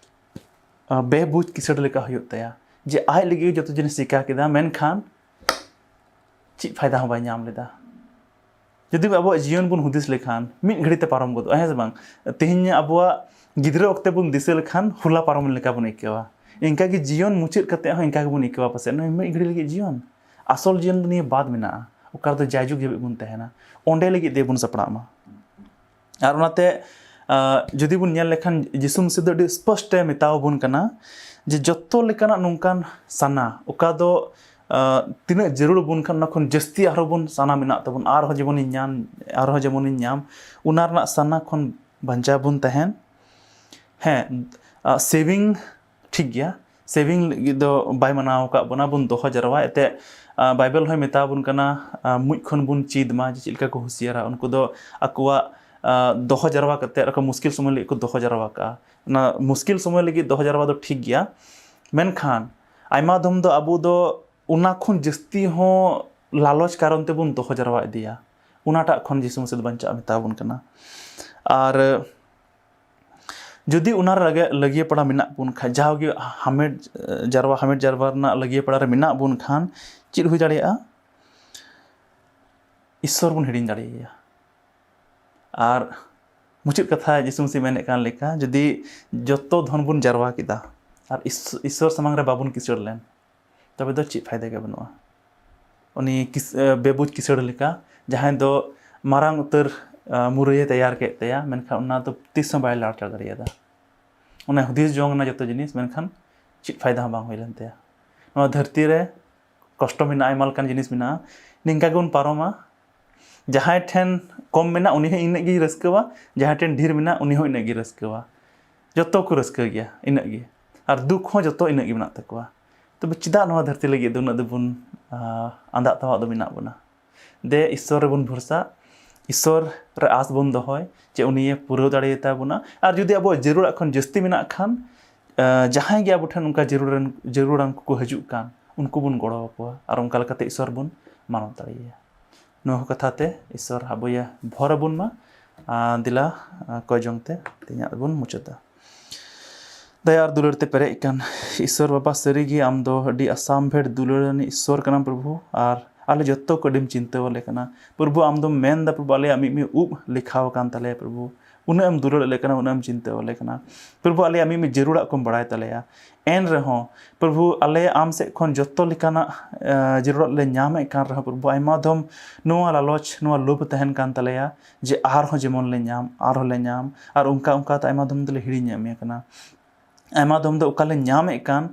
ᱟ, ᱵᱮᱵᱩᱡᱽ ᱠᱤᱥᱟᱹᱬ ᱞᱮᱠᱟ ᱦᱩᱭᱩᱜ ᱛᱟᱭᱟ, ᱡᱮ ᱟᱡ ᱞᱟᱹᱜᱤᱫ ᱡᱚᱛᱚ ᱡᱤᱱᱤᱥ ᱪᱤᱠᱟ ᱠᱮᱫᱟ, ᱢᱮᱱᱠᱷᱟᱱ ᱪᱮᱫ ᱯᱷᱟᱭᱫᱟ ᱦᱚᱸ ᱵᱟᱭ ᱧᱟᱢ ᱞᱮᱫᱟ᱾ ᱡᱩᱫᱤ ᱟᱵᱚᱣᱟᱜ ᱡᱤᱭᱚᱱ ᱵᱚᱱ ᱦᱩᱫᱤᱥ ᱞᱮᱠᱷᱟᱱ, ᱢᱤᱫ ᱜᱷᱟᱹᱲᱤ ᱛᱮ ᱯᱟᱨᱚᱢ ᱜᱚᱫᱚᱜᱼᱟ, ᱦᱮᱸ ᱥᱮ ᱵᱟᱝ? ᱛᱮᱦᱮᱧ ᱟᱵᱚᱣᱟᱜ ᱜᱤᱫᱽᱨᱟᱹ ᱚᱠᱛᱮ ᱵᱚᱱ ᱫᱤᱥᱟᱹ ᱞᱮᱠᱷᱟᱱ ᱦᱚᱞᱟ ᱯᱟᱨᱚᱢ ᱞᱮᱠᱟ ᱵᱚᱱ ᱟᱹᱭᱠᱟᱹᱣᱟ᱾ ᱤᱱᱠᱟᱜᱮ ᱡᱤᱭᱚᱱ ᱢᱩᱪᱟᱹᱫ ᱠᱟᱛᱮ ᱦᱚᱸ ᱤᱱᱠᱟ ᱜᱮᱵᱚᱱ ᱟᱹᱭᱠᱟᱹᱣᱟ ᱯᱟᱥᱮᱡ, ᱱᱚᱜᱼᱚᱭ ᱢᱤᱫ ᱜᱷᱟᱹᱲᱤ ᱞᱟᱹᱜᱤᱫ ᱡᱤᱭᱚᱱ᱾ ᱟᱥᱚᱞ ᱡᱤᱭᱚᱱ ᱫᱚ ᱱᱤᱭᱟᱹ ᱵᱟᱫ ᱢᱮᱱᱟᱜᱼᱟ, ᱚᱠᱟ ᱨᱮᱫᱚ ᱡᱟᱭᱡᱩᱜᱽ ᱦᱟᱹᱵᱤᱡ ᱵᱚᱱ ᱛᱟᱦᱮᱱᱟ᱾ ᱚᱸᱰᱮ ᱞᱟᱹᱜᱤᱫ ᱛᱮᱵᱚᱱ ᱥᱟᱯᱲᱟᱜ ᱢᱟ᱾ ᱟᱨ ᱚᱱᱟᱛᱮ ᱟᱸ, ᱡᱩᱫᱤ ᱵᱚᱱ ᱧᱮᱞ ᱞᱮᱠᱷᱟᱱ, ᱡᱤᱥᱩ ᱢᱟᱹᱥᱤ ᱫᱚ ᱟᱹᱰᱤ ᱥᱯᱚᱥᱴᱮ ᱢᱮᱛᱟᱣ ᱵᱚᱱ ᱠᱟᱱᱟ ᱡᱮ ᱡᱚᱛᱚ ᱞᱮᱠᱟᱱᱟᱜ ᱱᱚᱝᱠᱟᱱ ᱥᱟᱱᱟ, ᱚᱠᱟ ᱫᱚ ᱟᱸ, ᱛᱤᱱᱟᱹᱜ ᱡᱟᱹᱨᱩᱲ ᱵᱚᱱ ᱠᱷᱟᱱ, ᱚᱱᱟ ᱠᱷᱚᱱ ᱡᱟᱹᱥᱛᱤ ᱟᱨᱦᱚᱸ ᱵᱚᱱ ᱥᱟᱱᱟ ᱢᱮᱱᱟᱜ ᱛᱟᱵᱚᱱ, ᱟᱨᱦᱚᱸ ᱡᱮᱢᱚᱱᱤᱧ ᱧᱟᱢ, ᱟᱨᱦᱚᱸ ᱡᱮᱢᱚᱱᱤᱧ ᱧᱟᱢ, ᱚᱱᱟ ᱨᱮᱱᱟᱜ ᱥᱟᱱᱟ ᱠᱷᱚᱱ ᱵᱟᱧᱪᱟᱣ ᱵᱚᱱ ᱛᱟᱦᱮᱱ᱾ ᱦᱮᱸ, ᱥᱮᱵᱷᱤᱝ ᱴᱷᱤᱠ ᱜᱮᱭᱟ, ᱥᱮᱵᱷᱤᱝ ᱞᱟᱹᱜᱤᱫ ᱫᱚ ᱵᱟᱭ ᱢᱟᱱᱟᱣ ᱟᱠᱟᱫ ᱵᱚᱱᱟ ᱵᱚᱱ ᱫᱚᱦᱚ ᱡᱟᱨᱣᱟ᱾ ᱮᱱᱛᱮᱫ, ᱟᱸ, ᱵᱟᱭᱵᱮᱞ ᱦᱚᱸᱭ ᱢᱮᱛᱟ ᱵᱚᱱ ᱠᱟᱱᱟ, ᱟᱸ, ᱢᱩᱡ ᱠᱷᱚᱱ ᱵᱚᱱ ᱪᱮᱫ ᱢᱟ ᱡᱮ ᱪᱮᱫ ᱞᱮᱠᱟ ᱠᱚ ᱦᱩᱥᱤᱭᱟᱨᱟ᱾ ᱩᱱᱠᱩ ᱫᱚ ᱟᱠᱚᱣᱟᱜ, ᱟᱸ, ᱫᱚᱦᱚ ᱡᱟᱨᱣᱟ ᱠᱟᱛᱮᱫ ᱟᱠᱚ ᱢᱩᱥᱠᱤᱞ ᱥᱚᱢᱚᱭ ᱞᱟᱹᱜᱤᱫ ᱠᱚ ᱫᱚᱦᱚ ᱡᱟᱨᱣᱟ ᱠᱟᱜᱼᱟ᱾ ᱚᱱᱟ ᱢᱩᱥᱠᱤᱞ ᱥᱚᱢᱚᱭ ᱞᱟᱹᱜᱤᱫ ᱫᱚᱦᱚ ᱡᱟᱨᱣᱟ ᱫᱚ ᱴᱷᱤᱠ ᱜᱮᱭᱟ, ᱢᱮᱱᱠᱷᱟᱱ ᱟᱭᱢᱟ ᱫᱚᱢ ᱫᱚ ᱟᱵᱚ ᱫᱚ ᱚᱱᱟ ᱠᱷᱚᱱ ᱡᱟᱹᱥᱛᱤ ᱦᱚᱸ ᱞᱟᱞᱚᱪ ᱠᱟᱨᱚᱱ ᱛᱮᱵᱚᱱ ᱫᱚᱦᱚ ᱡᱟᱨᱣᱟ ᱤᱫᱤᱭᱟ᱾ ᱚᱱᱟᱴᱟᱜ ᱠᱷᱚᱱ ᱡᱤᱥᱩ ᱢᱟᱹᱥᱤ ᱫᱚ ᱵᱟᱧᱪᱟᱣ ᱢᱮᱛᱟ ᱵᱚᱱ ᱠᱟᱱᱟ᱾ ᱟᱨ ᱡᱩᱫᱤ ᱚᱱᱟ ᱨᱮ ᱞᱟᱹᱜᱤᱭᱟᱹ ᱯᱟᱲᱟ ᱢᱮᱱᱟᱜ ᱵᱚᱱ ᱠᱷᱟᱱ, ᱡᱟᱣᱜᱮ ᱦᱟᱢᱮᱴ ᱡᱟᱨᱣᱟ, ᱦᱟᱢᱮᱴ ᱡᱟᱨᱣᱟ ᱨᱮᱱᱟᱜ ᱞᱟᱹᱜᱤᱭᱟᱹ ᱯᱟᱲᱟ ᱨᱮ ᱢᱮᱱᱟᱜ ᱵᱚᱱ ᱠᱷᱟᱱ, ᱪᱮᱫ ᱦᱩᱭ ᱫᱟᱲᱮᱭᱟᱜᱼᱟ? ᱤᱥᱥᱚᱨ ᱵᱚᱱ ᱦᱤᱲᱤᱧ ᱫᱟᱲᱮᱭᱟᱭᱟ᱾ ᱟᱨ ᱢᱩᱪᱟᱹᱫ ᱠᱟᱛᱷᱟ, ᱡᱤᱥᱩ ᱢᱟᱹᱥᱤ ᱢᱮᱱᱮᱫ ᱠᱟᱱ ᱞᱮᱠᱟ, ᱡᱩᱫᱤ ᱡᱚᱛᱚ ᱫᱷᱚᱱ ᱵᱚᱱ ᱡᱟᱨᱣᱟ ᱠᱮᱫᱟ ᱟᱨ ᱤᱥ-, ᱤᱥᱥᱚᱨ ᱥᱟᱢᱟᱝ ᱨᱮ ᱵᱟᱵᱚᱱ ᱠᱤᱥᱟᱹᱲ ᱞᱮᱱ, ᱛᱚᱵᱮ ᱫᱚ ᱪᱮᱫ ᱯᱷᱟᱭᱫᱟ ᱜᱮ ᱵᱟᱹᱱᱩᱜᱼᱟ᱾ ᱩᱱᱤ ᱠᱤᱥ-, ᱮ, ᱵᱮᱵᱩᱡ ᱠᱤᱥᱟᱹᱲ ᱞᱮᱠᱟ, ᱡᱟᱦᱟᱸᱭ ᱫᱚ ᱢᱟᱨᱟᱝ ᱩᱛᱟᱹᱨ, ᱮ, ᱢᱩᱨᱟᱹᱭᱮ ᱛᱮᱭᱟᱨ ᱠᱮᱫ ᱛᱟᱭᱟ, ᱢᱮᱱᱠᱷᱟᱱ ᱚᱱᱟ ᱫᱚ ᱛᱤᱥ ᱦᱚᱸ ᱵᱟᱭ ᱞᱟᱲᱪᱟᱲ ᱫᱟᱲᱮᱭᱟᱫᱟ᱾ ᱚᱱᱟ ᱦᱩᱫᱤᱥ ᱡᱚᱝ ᱨᱮᱱᱟᱜ ᱡᱚᱛᱚ ᱡᱤᱱᱤᱥ, ᱢᱮᱱᱠᱷᱟᱱ ᱪᱮᱫ ᱯᱷᱟᱭᱫᱟ ᱦᱚᱸ ᱵᱟᱝ ᱦᱩᱭ ᱞᱮᱱ ᱛᱟᱭᱟ᱾ ᱱᱚᱣᱟ ᱫᱷᱟᱹᱨᱛᱤ ᱨᱮ ᱠᱚᱥᱴᱚ ᱢᱮᱱᱟᱜᱼᱟ, ᱟᱭᱢᱟ ᱞᱮᱠᱟᱱ ᱡᱤᱱᱤᱥ ᱢᱮᱱᱟᱜᱼᱟ, ᱱᱤᱝᱠᱟ ᱜᱮᱵᱚᱱ ᱯᱟᱨᱚᱢᱟ᱾ ᱡᱟᱦᱟᱸᱭ ᱴᱷᱮᱱ ᱠᱚᱢ ᱢᱮᱱᱟᱜᱼᱟ, ᱩᱱᱤ ᱦᱚᱸ ᱤᱱᱟᱹᱜ ᱜᱮᱭ ᱨᱟᱹᱥᱠᱟᱹᱣᱟ, ᱡᱟᱦᱟᱸᱭ ᱴᱷᱮᱱ ᱰᱷᱮᱨ ᱢᱮᱱᱟᱜᱼᱟ, ᱩᱱᱤ ᱦᱚᱸ ᱤᱱᱟᱹᱜ ᱜᱮᱭ ᱨᱟᱹᱥᱠᱟᱹᱣᱟ᱾ ᱡᱚᱛᱚ ᱠᱚ ᱨᱟᱹᱥᱠᱟᱹ ᱜᱮᱭᱟ ᱤᱱᱟᱹᱜ ᱜᱮ, ᱟᱨ ᱫᱩᱠ ᱦᱚᱸ ᱡᱚᱛᱚ ᱤᱱᱟᱹᱜ ᱜᱮ ᱢᱮᱱᱟᱜ ᱛᱟᱠᱚᱣᱟ᱾ ᱛᱚᱵᱮ ᱪᱮᱫᱟᱜ ᱱᱚᱣᱟ ᱫᱷᱟᱹᱨᱛᱤ ᱞᱟᱹᱜᱤᱫ ᱫᱚ ᱩᱱᱟᱹᱜ ᱫᱚᱵᱚᱱ, ᱟᱸ, ᱟᱸᱫᱟᱜ ᱛᱟᱣᱟᱜ ᱫᱚ ᱢᱮᱱᱟᱜ ᱵᱚᱱᱟ? ᱫᱮ, ᱤᱥᱥᱚᱨ ᱨᱮᱵᱚᱱ ᱵᱷᱚᱨᱥᱟ, ᱤᱥᱥᱚᱨ ᱨᱮ ᱟᱸᱥ ᱵᱚᱱ ᱫᱚᱦᱚᱭ ᱡᱮ ᱩᱱᱤᱭᱮ ᱯᱩᱨᱟᱹᱣ ᱫᱟᱲᱮᱭᱟᱛᱟ ᱵᱚᱱᱟ᱾ ᱟᱨ ᱡᱩᱫᱤ ᱟᱵᱚᱣᱟᱜ ᱡᱟᱹᱨᱩᱲᱟᱜ ᱠᱷᱚᱱ ᱡᱟᱹᱥᱛᱤ ᱢᱮᱱᱟᱜ ᱠᱷᱟᱱ, ᱟᱸ, ᱡᱟᱦᱟᱸᱭ ᱜᱮ ᱟᱵᱚ ᱴᱷᱮᱱ ᱚᱱᱠᱟ ᱡᱟᱹᱨᱩᱲᱟᱱ, ᱡᱟᱹᱨᱩᱲᱟᱱ ᱠᱚᱠᱚ ᱦᱤᱡᱩᱜ ᱠᱟᱱ, ᱩᱱᱠᱩ ᱵᱚᱱ ᱜᱚᱲᱚ ᱟᱠᱚᱣᱟ ᱟᱨ ᱚᱱᱠᱟ ᱞᱮᱠᱟᱛᱮ ᱤᱥᱥᱚᱨ ᱵᱚᱱ ᱢᱟᱱᱚᱛ ᱫᱟᱲᱮᱭᱟᱭᱟ᱾ ᱱᱚᱣᱟ ᱠᱚ ᱠᱟᱛᱷᱟ ᱛᱮ ᱤᱥᱥᱚᱨ ᱟᱵᱚᱭᱮ ᱵᱷᱚᱨ ᱟᱵᱚᱱ ᱢᱟ᱾ ᱟᱨ ᱫᱮᱞᱟ, ᱟᱨ ᱠᱚᱭ ᱡᱚᱝ ᱛᱮ ᱛᱮᱦᱮᱧᱟᱜ ᱵᱚᱱ ᱢᱩᱪᱟᱹᱫᱟ᱾ ᱫᱟᱭᱟ ᱟᱨ ᱫᱩᱞᱟᱹᱲ ᱛᱮ ᱯᱮᱨᱮᱡ ᱠᱟᱱ ᱤᱥᱥᱚᱨ ᱵᱟᱵᱟ, ᱥᱟᱹᱨᱤ ᱜᱮ ᱟᱢ ᱫᱚ ᱟᱹᱰᱤ ᱟᱥᱟᱢᱵᱷᱮᱲ ᱫᱩᱞᱟᱹᱲ ᱟᱱᱤᱡ ᱤᱥᱥᱚᱨ ᱠᱟᱱᱟᱢ ᱯᱨᱚᱵᱷᱩ, ᱟᱨ ᱟᱞᱮ ᱡᱚᱛᱚ ᱠᱚ ᱟᱹᱰᱤᱢ ᱪᱤᱱᱛᱟᱹ ᱣᱟᱞᱮ ᱠᱟᱱᱟ ᱯᱨᱚᱵᱷᱩ᱾ ᱟᱢ ᱫᱚᱢ ᱢᱮᱱ ᱮᱫᱟ ᱯᱨᱚᱵᱷᱩ, ᱟᱞᱮᱭᱟᱜ ᱢᱤᱫ ᱢᱤᱫ ᱩᱵ ᱞᱮᱠᱷᱟ ᱟᱠᱟᱱ ᱛᱟᱞᱮᱭᱟ ᱯᱨᱚᱵᱷᱩ᱾ ᱩᱱᱟᱹᱜ ᱮᱢ ᱫᱩᱞᱟᱹᱲ ᱟᱞᱮ ᱠᱟᱱᱟ, ᱩᱱᱟᱹᱜ ᱮᱢ ᱪᱤᱱᱛᱟᱹ ᱟᱞᱮ ᱠᱟᱱᱟ᱾ ᱯᱨᱚᱵᱷᱩ, ᱟᱞᱮᱭᱟᱜ ᱢᱤᱫ ᱢᱤᱫ ᱡᱟᱹᱨᱩᱲᱟᱜ ᱠᱚᱢ ᱵᱟᱲᱟᱭ ᱛᱟᱞᱮᱭᱟ᱾ ᱮᱱ ᱨᱮᱦᱚᱸ ᱯᱨᱚᱵᱷᱩ, ᱟᱞᱮ ᱟᱢ ᱥᱮᱫ ᱠᱷᱚᱱ ᱡᱚᱛᱚ ᱞᱮᱠᱟᱱᱟᱜ ᱡᱟᱹᱨᱩᱲᱟᱜ ᱞᱮ ᱧᱟᱢᱮᱫ ᱠᱟᱱ ᱨᱮᱦᱚᱸ ᱯᱨᱚᱵᱷᱩ, ᱟᱭᱢᱟ ᱫᱷᱚᱢ ᱱᱚᱣᱟ ᱞᱟᱞᱚᱪ, ᱱᱚᱣᱟ ᱞᱳᱵᱷ ᱛᱟᱦᱮᱱ ᱠᱟᱱ ᱛᱟᱞᱮᱭᱟ ᱡᱮ ᱟᱨᱦᱚᱸ ᱡᱮᱢᱚᱱ ᱞᱮ ᱧᱟᱢ, ᱟᱨᱦᱚᱸ ᱞᱮ ᱧᱟᱢ, ᱟᱨ ᱚᱱᱠᱟ ᱚᱱᱠᱟ ᱛᱮ ᱟᱭᱢᱟ ᱫᱷᱚᱢ ᱫᱚᱞᱮ ᱦᱤᱲᱤᱧ ᱮᱫ ᱢᱮ ᱠᱟᱱᱟ᱾ ᱟᱭᱢᱟ ᱫᱚᱢ ᱫᱚ ᱚᱠᱟ ᱞᱮ ᱧᱟᱢᱮᱫ ᱠᱟᱱ,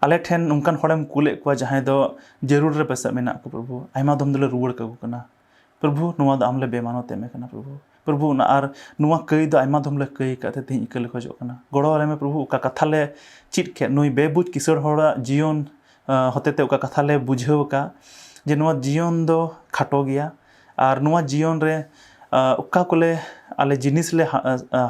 ᱟᱞᱮ ᱴᱷᱮᱱ ᱱᱚᱝᱠᱟᱱ ᱦᱚᱲᱮᱢ ᱠᱩᱞᱮᱫ ᱠᱚᱣᱟ ᱡᱟᱦᱟᱸᱭ ᱫᱚ ᱡᱟᱹᱨᱩᱲ ᱨᱮ ᱯᱮᱥᱮᱡ ᱢᱮᱱᱟᱜ ᱠᱚ ᱯᱨᱚᱵᱷᱩ, ᱟᱭᱢᱟ ᱫᱚᱢ ᱫᱚᱞᱮ ᱨᱩᱣᱟᱹᱲ ᱠᱟᱠᱚ ᱠᱟᱱᱟ᱾ ᱯᱨᱚᱵᱷᱩ, ᱱᱚᱣᱟ ᱫᱚ ᱟᱢ ᱞᱮ ᱵᱮᱢᱟᱱᱚᱛ ᱮᱫ ᱢᱮ ᱠᱟᱱᱟ ᱯᱨᱚᱵᱷᱩ᱾ ᱯᱨᱚᱵᱷᱩ, ᱚᱱᱟ ᱟᱨ ᱱᱚᱣᱟ ᱠᱟᱹᱭ ᱫᱚ ᱟᱭᱢᱟ ᱫᱚᱢ ᱞᱮ ᱠᱟᱹᱭ ᱟᱠᱟᱫ ᱛᱮ ᱛᱮᱦᱮᱧ ᱤᱠᱟᱹ ᱞᱮ ᱠᱷᱚᱡᱚᱜ ᱠᱟᱱᱟ᱾ ᱜᱚᱲᱚ ᱟᱞᱮ ᱢᱮ ᱯᱨᱚᱵᱷᱩ, ᱚᱠᱟ ᱠᱟᱛᱷᱟ ᱞᱮ ᱪᱮᱫ ᱠᱮᱫ ᱱᱩᱭ ᱵᱮᱵᱩᱡᱽ ᱠᱤᱥᱟᱹᱬ ᱦᱚᱲᱟᱜ ᱡᱤᱭᱚᱱ ᱦᱚᱛᱮᱛᱮ ᱚᱠᱟ ᱠᱟᱛᱷᱟ ᱞᱮ ᱵᱩᱡᱷᱟᱹᱣ ᱟᱠᱟᱫ ᱡᱮ ᱱᱚᱣᱟ ᱡᱤᱭᱚᱱ ᱫᱚ ᱠᱷᱟᱴᱚ ᱜᱮᱭᱟ, ᱟᱨ ᱱᱚᱣᱟ ᱡᱤᱭᱚᱱ ᱨᱮ ᱚᱠᱟ ᱠᱚᱞᱮ ᱟᱞᱮ ᱡᱤᱱᱤᱥ ᱞᱮ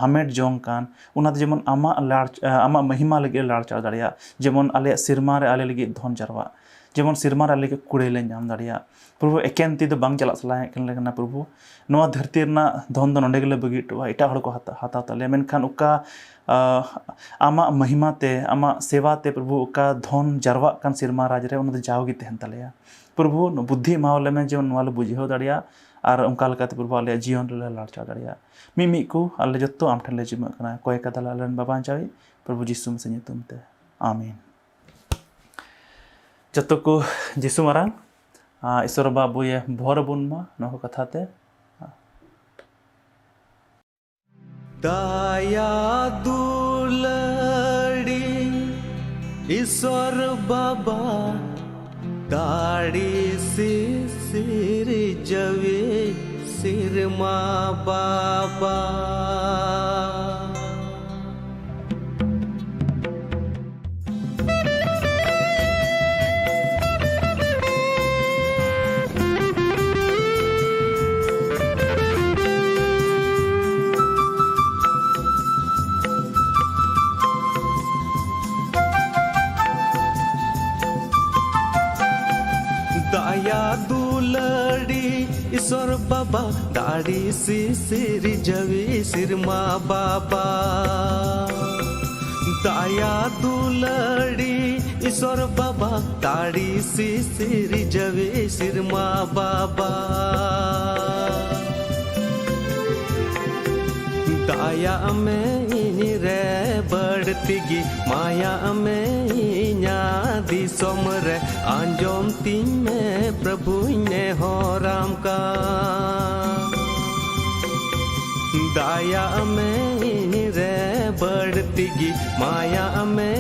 ᱦᱟᱢᱮᱴ ᱡᱚᱝ ᱠᱟᱱ, ᱚᱱᱟ ᱫᱚ ᱡᱮᱢᱚᱱ ᱟᱢᱟᱜ ᱞᱟᱲ ᱟᱢᱟᱜ ᱢᱚᱦᱤᱢᱟ ᱞᱟᱹᱜᱤᱫ ᱞᱮ ᱞᱟᱲᱪᱟᱲ ᱫᱟᱲᱮᱭᱟᱜ, ᱡᱮᱢᱚᱱ ᱟᱞᱮᱭᱟᱜ ᱥᱮᱨᱢᱟ ᱨᱮ ᱟᱞᱮ ᱞᱟᱹᱜᱤᱫ ᱫᱷᱚᱱ ᱡᱟᱨᱣᱟᱜ, ᱡᱮᱢᱚᱱ ᱥᱮᱨᱢᱟ ᱨᱮ ᱟᱞᱮ ᱞᱟᱹᱜᱤᱫ ᱠᱩᱲᱟᱹᱭ ᱞᱮ ᱧᱟᱢ ᱫᱟᱲᱮᱭᱟᱜ᱾ ᱯᱨᱚᱵᱷᱩ, ᱮᱠᱮᱱ ᱛᱤ ᱫᱚ ᱵᱟᱝ ᱪᱟᱞᱟᱜ ᱥᱟᱱᱟᱭᱮᱫ ᱠᱟᱱᱟ ᱯᱨᱚᱵᱷᱩ᱾ ᱱᱚᱣᱟ ᱫᱷᱟᱹᱨᱛᱤ ᱨᱮᱱᱟᱜ ᱫᱷᱚᱱ ᱫᱚ ᱱᱚᱸᱰᱮ ᱜᱮᱞᱮ ᱵᱟᱹᱜᱤ ᱦᱚᱴᱚᱣᱟᱜᱼᱟ, ᱮᱴᱟᱜ ᱦᱚᱲ ᱠᱚ ᱦᱟᱛᱟᱣ ᱛᱟᱞᱮᱭᱟ, ᱢᱮᱱᱠᱷᱟᱱ ᱚᱠᱟ ᱟᱢᱟᱜ ᱢᱚᱦᱤᱢᱟ ᱛᱮ, ᱟᱢᱟᱜ ᱥᱮᱵᱟ ᱛᱮ ᱯᱨᱚᱵᱷᱩ, ᱚᱠᱟ ᱫᱷᱚᱱ ᱡᱟᱨᱣᱟᱜ ᱠᱟᱱ ᱥᱮᱨᱢᱟ ᱨᱟᱡᱽ ᱨᱮ, ᱚᱱᱟ ᱫᱚ ᱡᱟᱣ ᱜᱮ ᱛᱟᱦᱮᱱ ᱛᱟᱞᱮᱭᱟ᱾ ᱯᱨᱚᱵᱷᱩ, ᱵᱩᱫᱽᱫᱷᱤ ᱮᱢᱟᱣᱟᱞᱮ ᱢᱮ ᱡᱮ ᱱᱚᱣᱟ ᱞᱮ ᱵᱩᱡᱷᱟᱹᱣ ᱫᱟᱲᱮᱭᱟᱜ ᱟᱨ ᱚᱱᱠᱟ ᱞᱮᱠᱟᱛᱮ ᱯᱨᱚᱵᱷᱩ ᱟᱞᱮᱭᱟᱜ ᱡᱤᱭᱚᱱ ᱨᱮᱞᱮ ᱞᱟᱲᱪᱟᱣ ᱫᱟᱲᱮᱭᱟᱜ᱾ ᱢᱤᱢᱤᱫ ᱠᱚ ᱟᱞᱮ ᱡᱚᱛᱚ ᱟᱢ ᱴᱷᱮᱱ ᱞᱮ ᱡᱤᱢᱟᱹᱜ ᱠᱟᱱᱟ, ᱠᱚᱭ ᱠᱟᱫᱟᱞᱮ ᱟᱞᱮ ᱨᱮᱱ ᱵᱟᱵᱟ ᱪᱟᱣᱤᱡ ᱯᱨᱚᱵᱷᱩ ᱡᱤᱥᱩ ᱢᱟᱥᱤ ᱧᱩᱛᱩᱢ ᱛᱮ, ᱟᱢᱤᱱ᱾ ᱡᱚᱛᱚ ᱠᱚ ᱡᱤᱥᱩ ᱢᱟᱨᱟᱝ ᱤᱥᱚᱨ ᱵᱟᱵᱟ ᱵᱚᱭᱮ ᱵᱷᱚᱨ ᱵᱚᱱ ᱢᱟ ᱱᱚᱣᱟ ᱠᱚ ᱠᱟᱛᱷᱟ ᱛᱮ᱾ ᱫᱟᱭᱟ ᱫᱩᱞᱟᱹᱲᱤ ᱤᱥᱚᱨ ᱵᱟᱵᱟ, ᱫᱟᱲᱮ ᱥᱤᱥᱤᱨ ᱡᱟᱹᱣᱤ ᱥᱤᱨᱢᱟ ᱵᱟᱵᱟ᱾ ᱫᱟᱭᱟ ᱫᱩᱞᱟᱹᱲᱤ ᱤᱥᱚᱨ ᱵᱟᱵᱟ, ᱫᱟᱲᱮ ᱥᱤᱥᱤᱨ ᱡᱟᱹᱣᱤ ᱥᱤᱨᱢᱟ ᱵᱟᱵᱟ᱾ ᱫᱟᱭᱟ ᱫᱩᱞᱟᱹᱲᱤ ᱤᱥᱚᱨ ᱵᱟᱵᱟ, ᱫᱟᱲᱮ ᱥᱤᱥᱤᱨ ᱡᱟᱹᱣᱤ ᱥᱤᱨᱢᱟ ᱵᱟᱵᱟ᱾ ᱫᱟᱭᱟᱜ ᱢᱮ ᱤᱧ ᱨᱮ ᱵᱟᱹᱲᱛᱤ ᱜᱮ, ᱢᱟᱭᱟᱜ ᱢᱮ ᱤᱧᱟᱹᱜ ᱫᱤᱥᱚᱢ ᱨᱮ, ᱟᱸᱡᱚᱢ ᱛᱤᱧ ᱢᱮ ᱯᱨᱚᱵᱷᱩᱧ ᱱᱮᱦᱚᱨᱟᱢ ᱠᱟᱱ᱾ ᱫᱟᱭᱟᱜ ᱢᱮ ᱤᱧ ᱨᱮ ᱵᱟᱹᱲᱛᱤ ᱜᱮ, ᱢᱟᱭᱟᱜ ᱢᱮ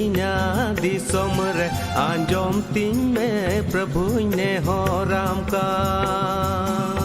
ᱤᱧᱟᱹᱜ ᱫᱤᱥᱚᱢ ᱨᱮ, ᱟᱸᱡᱚᱢ ᱛᱤᱧ ᱢᱮ ᱯᱨᱚᱵᱷᱩᱧ ᱱᱮᱦᱚᱨᱟᱢ ᱠᱟᱱ᱾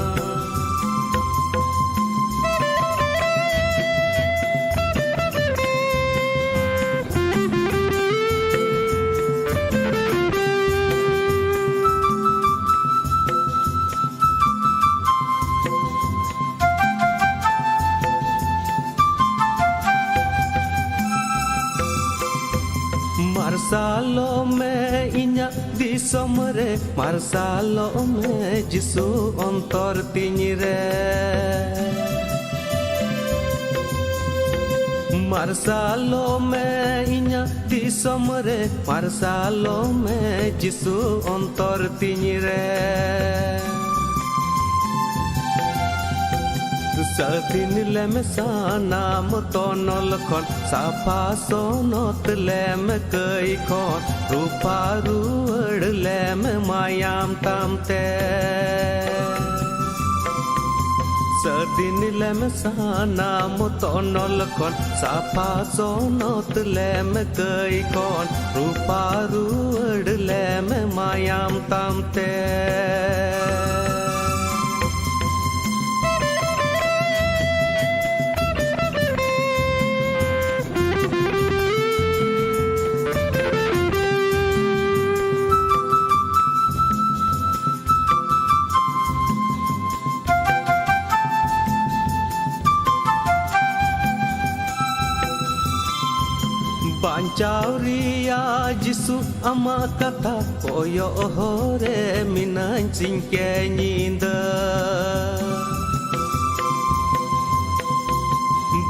ᱢᱟᱨᱥᱟᱞᱚᱜ ᱢᱮ ᱤᱧᱟᱹᱜ ᱫᱤᱥᱚᱢ ᱨᱮ, ᱢᱟᱨᱥᱟᱞᱚᱜ ᱢᱮ ᱡᱤᱥᱩ ᱚᱱᱛᱚᱨ ᱛᱤᱧ ᱨᱮ᱾ ᱢᱟᱨᱥᱟᱞᱚᱜ ᱢᱮ ᱤᱧᱟᱹᱜ ᱫᱤᱥᱚᱢ ᱨᱮ, ᱢᱟᱨᱥᱟᱞᱚᱜ ᱢᱮ ᱡᱤᱥᱩ ᱚᱱᱛᱚᱨ ᱛᱤᱧ ᱨᱮ᱾ ᱥᱟᱹᱫᱷᱤᱱ ᱞᱮᱢ ᱥᱟᱱᱟᱢ ᱛᱚᱱᱚᱞ ᱠᱷᱚᱱ, ᱥᱟᱯᱷᱟ ᱥᱚᱱᱚᱛ ᱞᱮᱢ ᱠᱟᱹᱭ ᱠᱷᱚᱱ, ᱨᱩᱯᱷᱟ ᱨᱩᱣᱟᱹᱲ ᱞᱮᱢ ᱢᱟᱭᱟᱢ ᱛᱟᱢ ᱛᱮ᱾ ᱥᱟᱹᱫᱷᱤᱱ ᱞᱮᱢ ᱥᱟᱱᱟᱢ ᱛᱚᱱᱚᱞ ᱠᱷᱚᱱ, ᱥᱟᱯᱷᱟ ᱥᱚᱱᱚᱛ ᱞᱮᱢ ᱠᱟᱹᱭ ᱠᱷᱚᱱ, ᱨᱩᱯᱷᱟ ᱨᱩᱣᱟᱹᱲ ᱞᱮᱢ ᱢᱟᱭᱟᱢ ᱛᱟᱢ ᱛᱮ᱾ ᱵᱟᱧᱪᱟᱣ ᱨᱮᱭᱟᱜ ᱡᱤᱥᱩ ᱟᱢᱟᱜ ᱠᱟᱛᱷᱟ ᱠᱚᱭᱚᱜ ᱦᱚᱨ ᱨᱮ ᱢᱤᱱᱟᱹᱧ ᱥᱤᱧ ᱠᱮ ᱧᱤᱫᱟᱹ᱾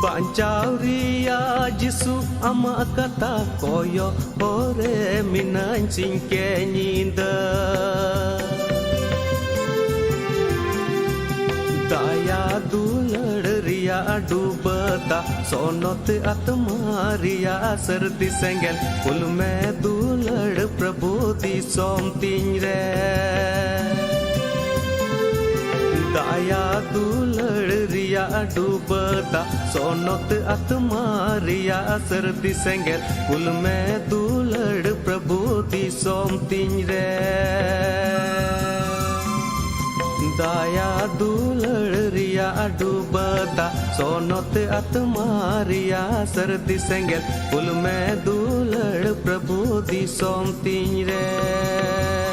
ᱵᱟᱧᱪᱟᱣ ᱨᱮᱭᱟᱜ ᱡᱤᱥᱩ ᱟᱢᱟᱜ ᱠᱟᱛᱷᱟ ᱠᱚᱭᱚᱜ ᱦᱚᱨ ᱨᱮ ᱢᱤᱱᱟᱹᱧ ᱥᱤᱧ ᱠᱮ ᱧᱤᱫᱟᱹ᱾ ᱫᱟᱭᱟ ᱫᱩᱞᱟᱹᱲ ᱨᱮᱭᱟᱜ ᱰᱩᱵᱟᱹ ᱫᱟᱜ ᱥᱚᱱᱚᱛ ᱟᱛᱢᱟ ᱨᱮᱭᱟᱜ ᱥᱟᱹᱨᱫᱤ ᱥᱮᱸᱜᱮᱞ ᱠᱩᱞ ᱢᱮ ᱫᱩᱞᱟᱹᱲ ᱯᱨᱚᱵᱷᱩ ᱫᱤᱥᱚᱢ ᱛᱤᱧ ᱨᱮ᱾ ᱫᱟᱭᱟ ᱫᱩᱞᱟᱹᱲ ᱨᱮᱭᱟᱜ ᱰᱩᱵᱟᱹ ᱫᱟᱜ ᱥᱚᱱᱚᱛ ᱟᱛᱢᱟ ᱨᱮᱭᱟᱜ ᱥᱟᱹᱨᱫᱤ ᱥᱮᱸᱜᱮᱞ ᱠᱩᱞ ᱢᱮ ᱫᱩᱞᱟᱹᱲ ᱯᱨᱚᱵᱷᱩ ᱫᱤᱥᱚᱢ ᱛᱤᱧ ᱨᱮ᱾ ᱫᱟᱭᱟ ᱫᱩᱞᱟᱹᱲ ᱨᱮᱭᱟᱜ ᱰᱩᱵᱟᱹ ᱫᱟᱜ ᱥᱚᱱᱚᱛ ᱟᱛᱢᱟ ᱨᱮᱭᱟᱜ ᱥᱟᱹᱨᱫᱤ ᱥᱮᱸᱜᱮᱞ ᱠᱩᱞ ᱢᱮ ᱫᱩᱞᱟᱹᱲ ᱯᱨᱚᱵᱷᱩ ᱫᱤᱥᱚᱢ ᱛᱤᱧ ᱨᱮ᱾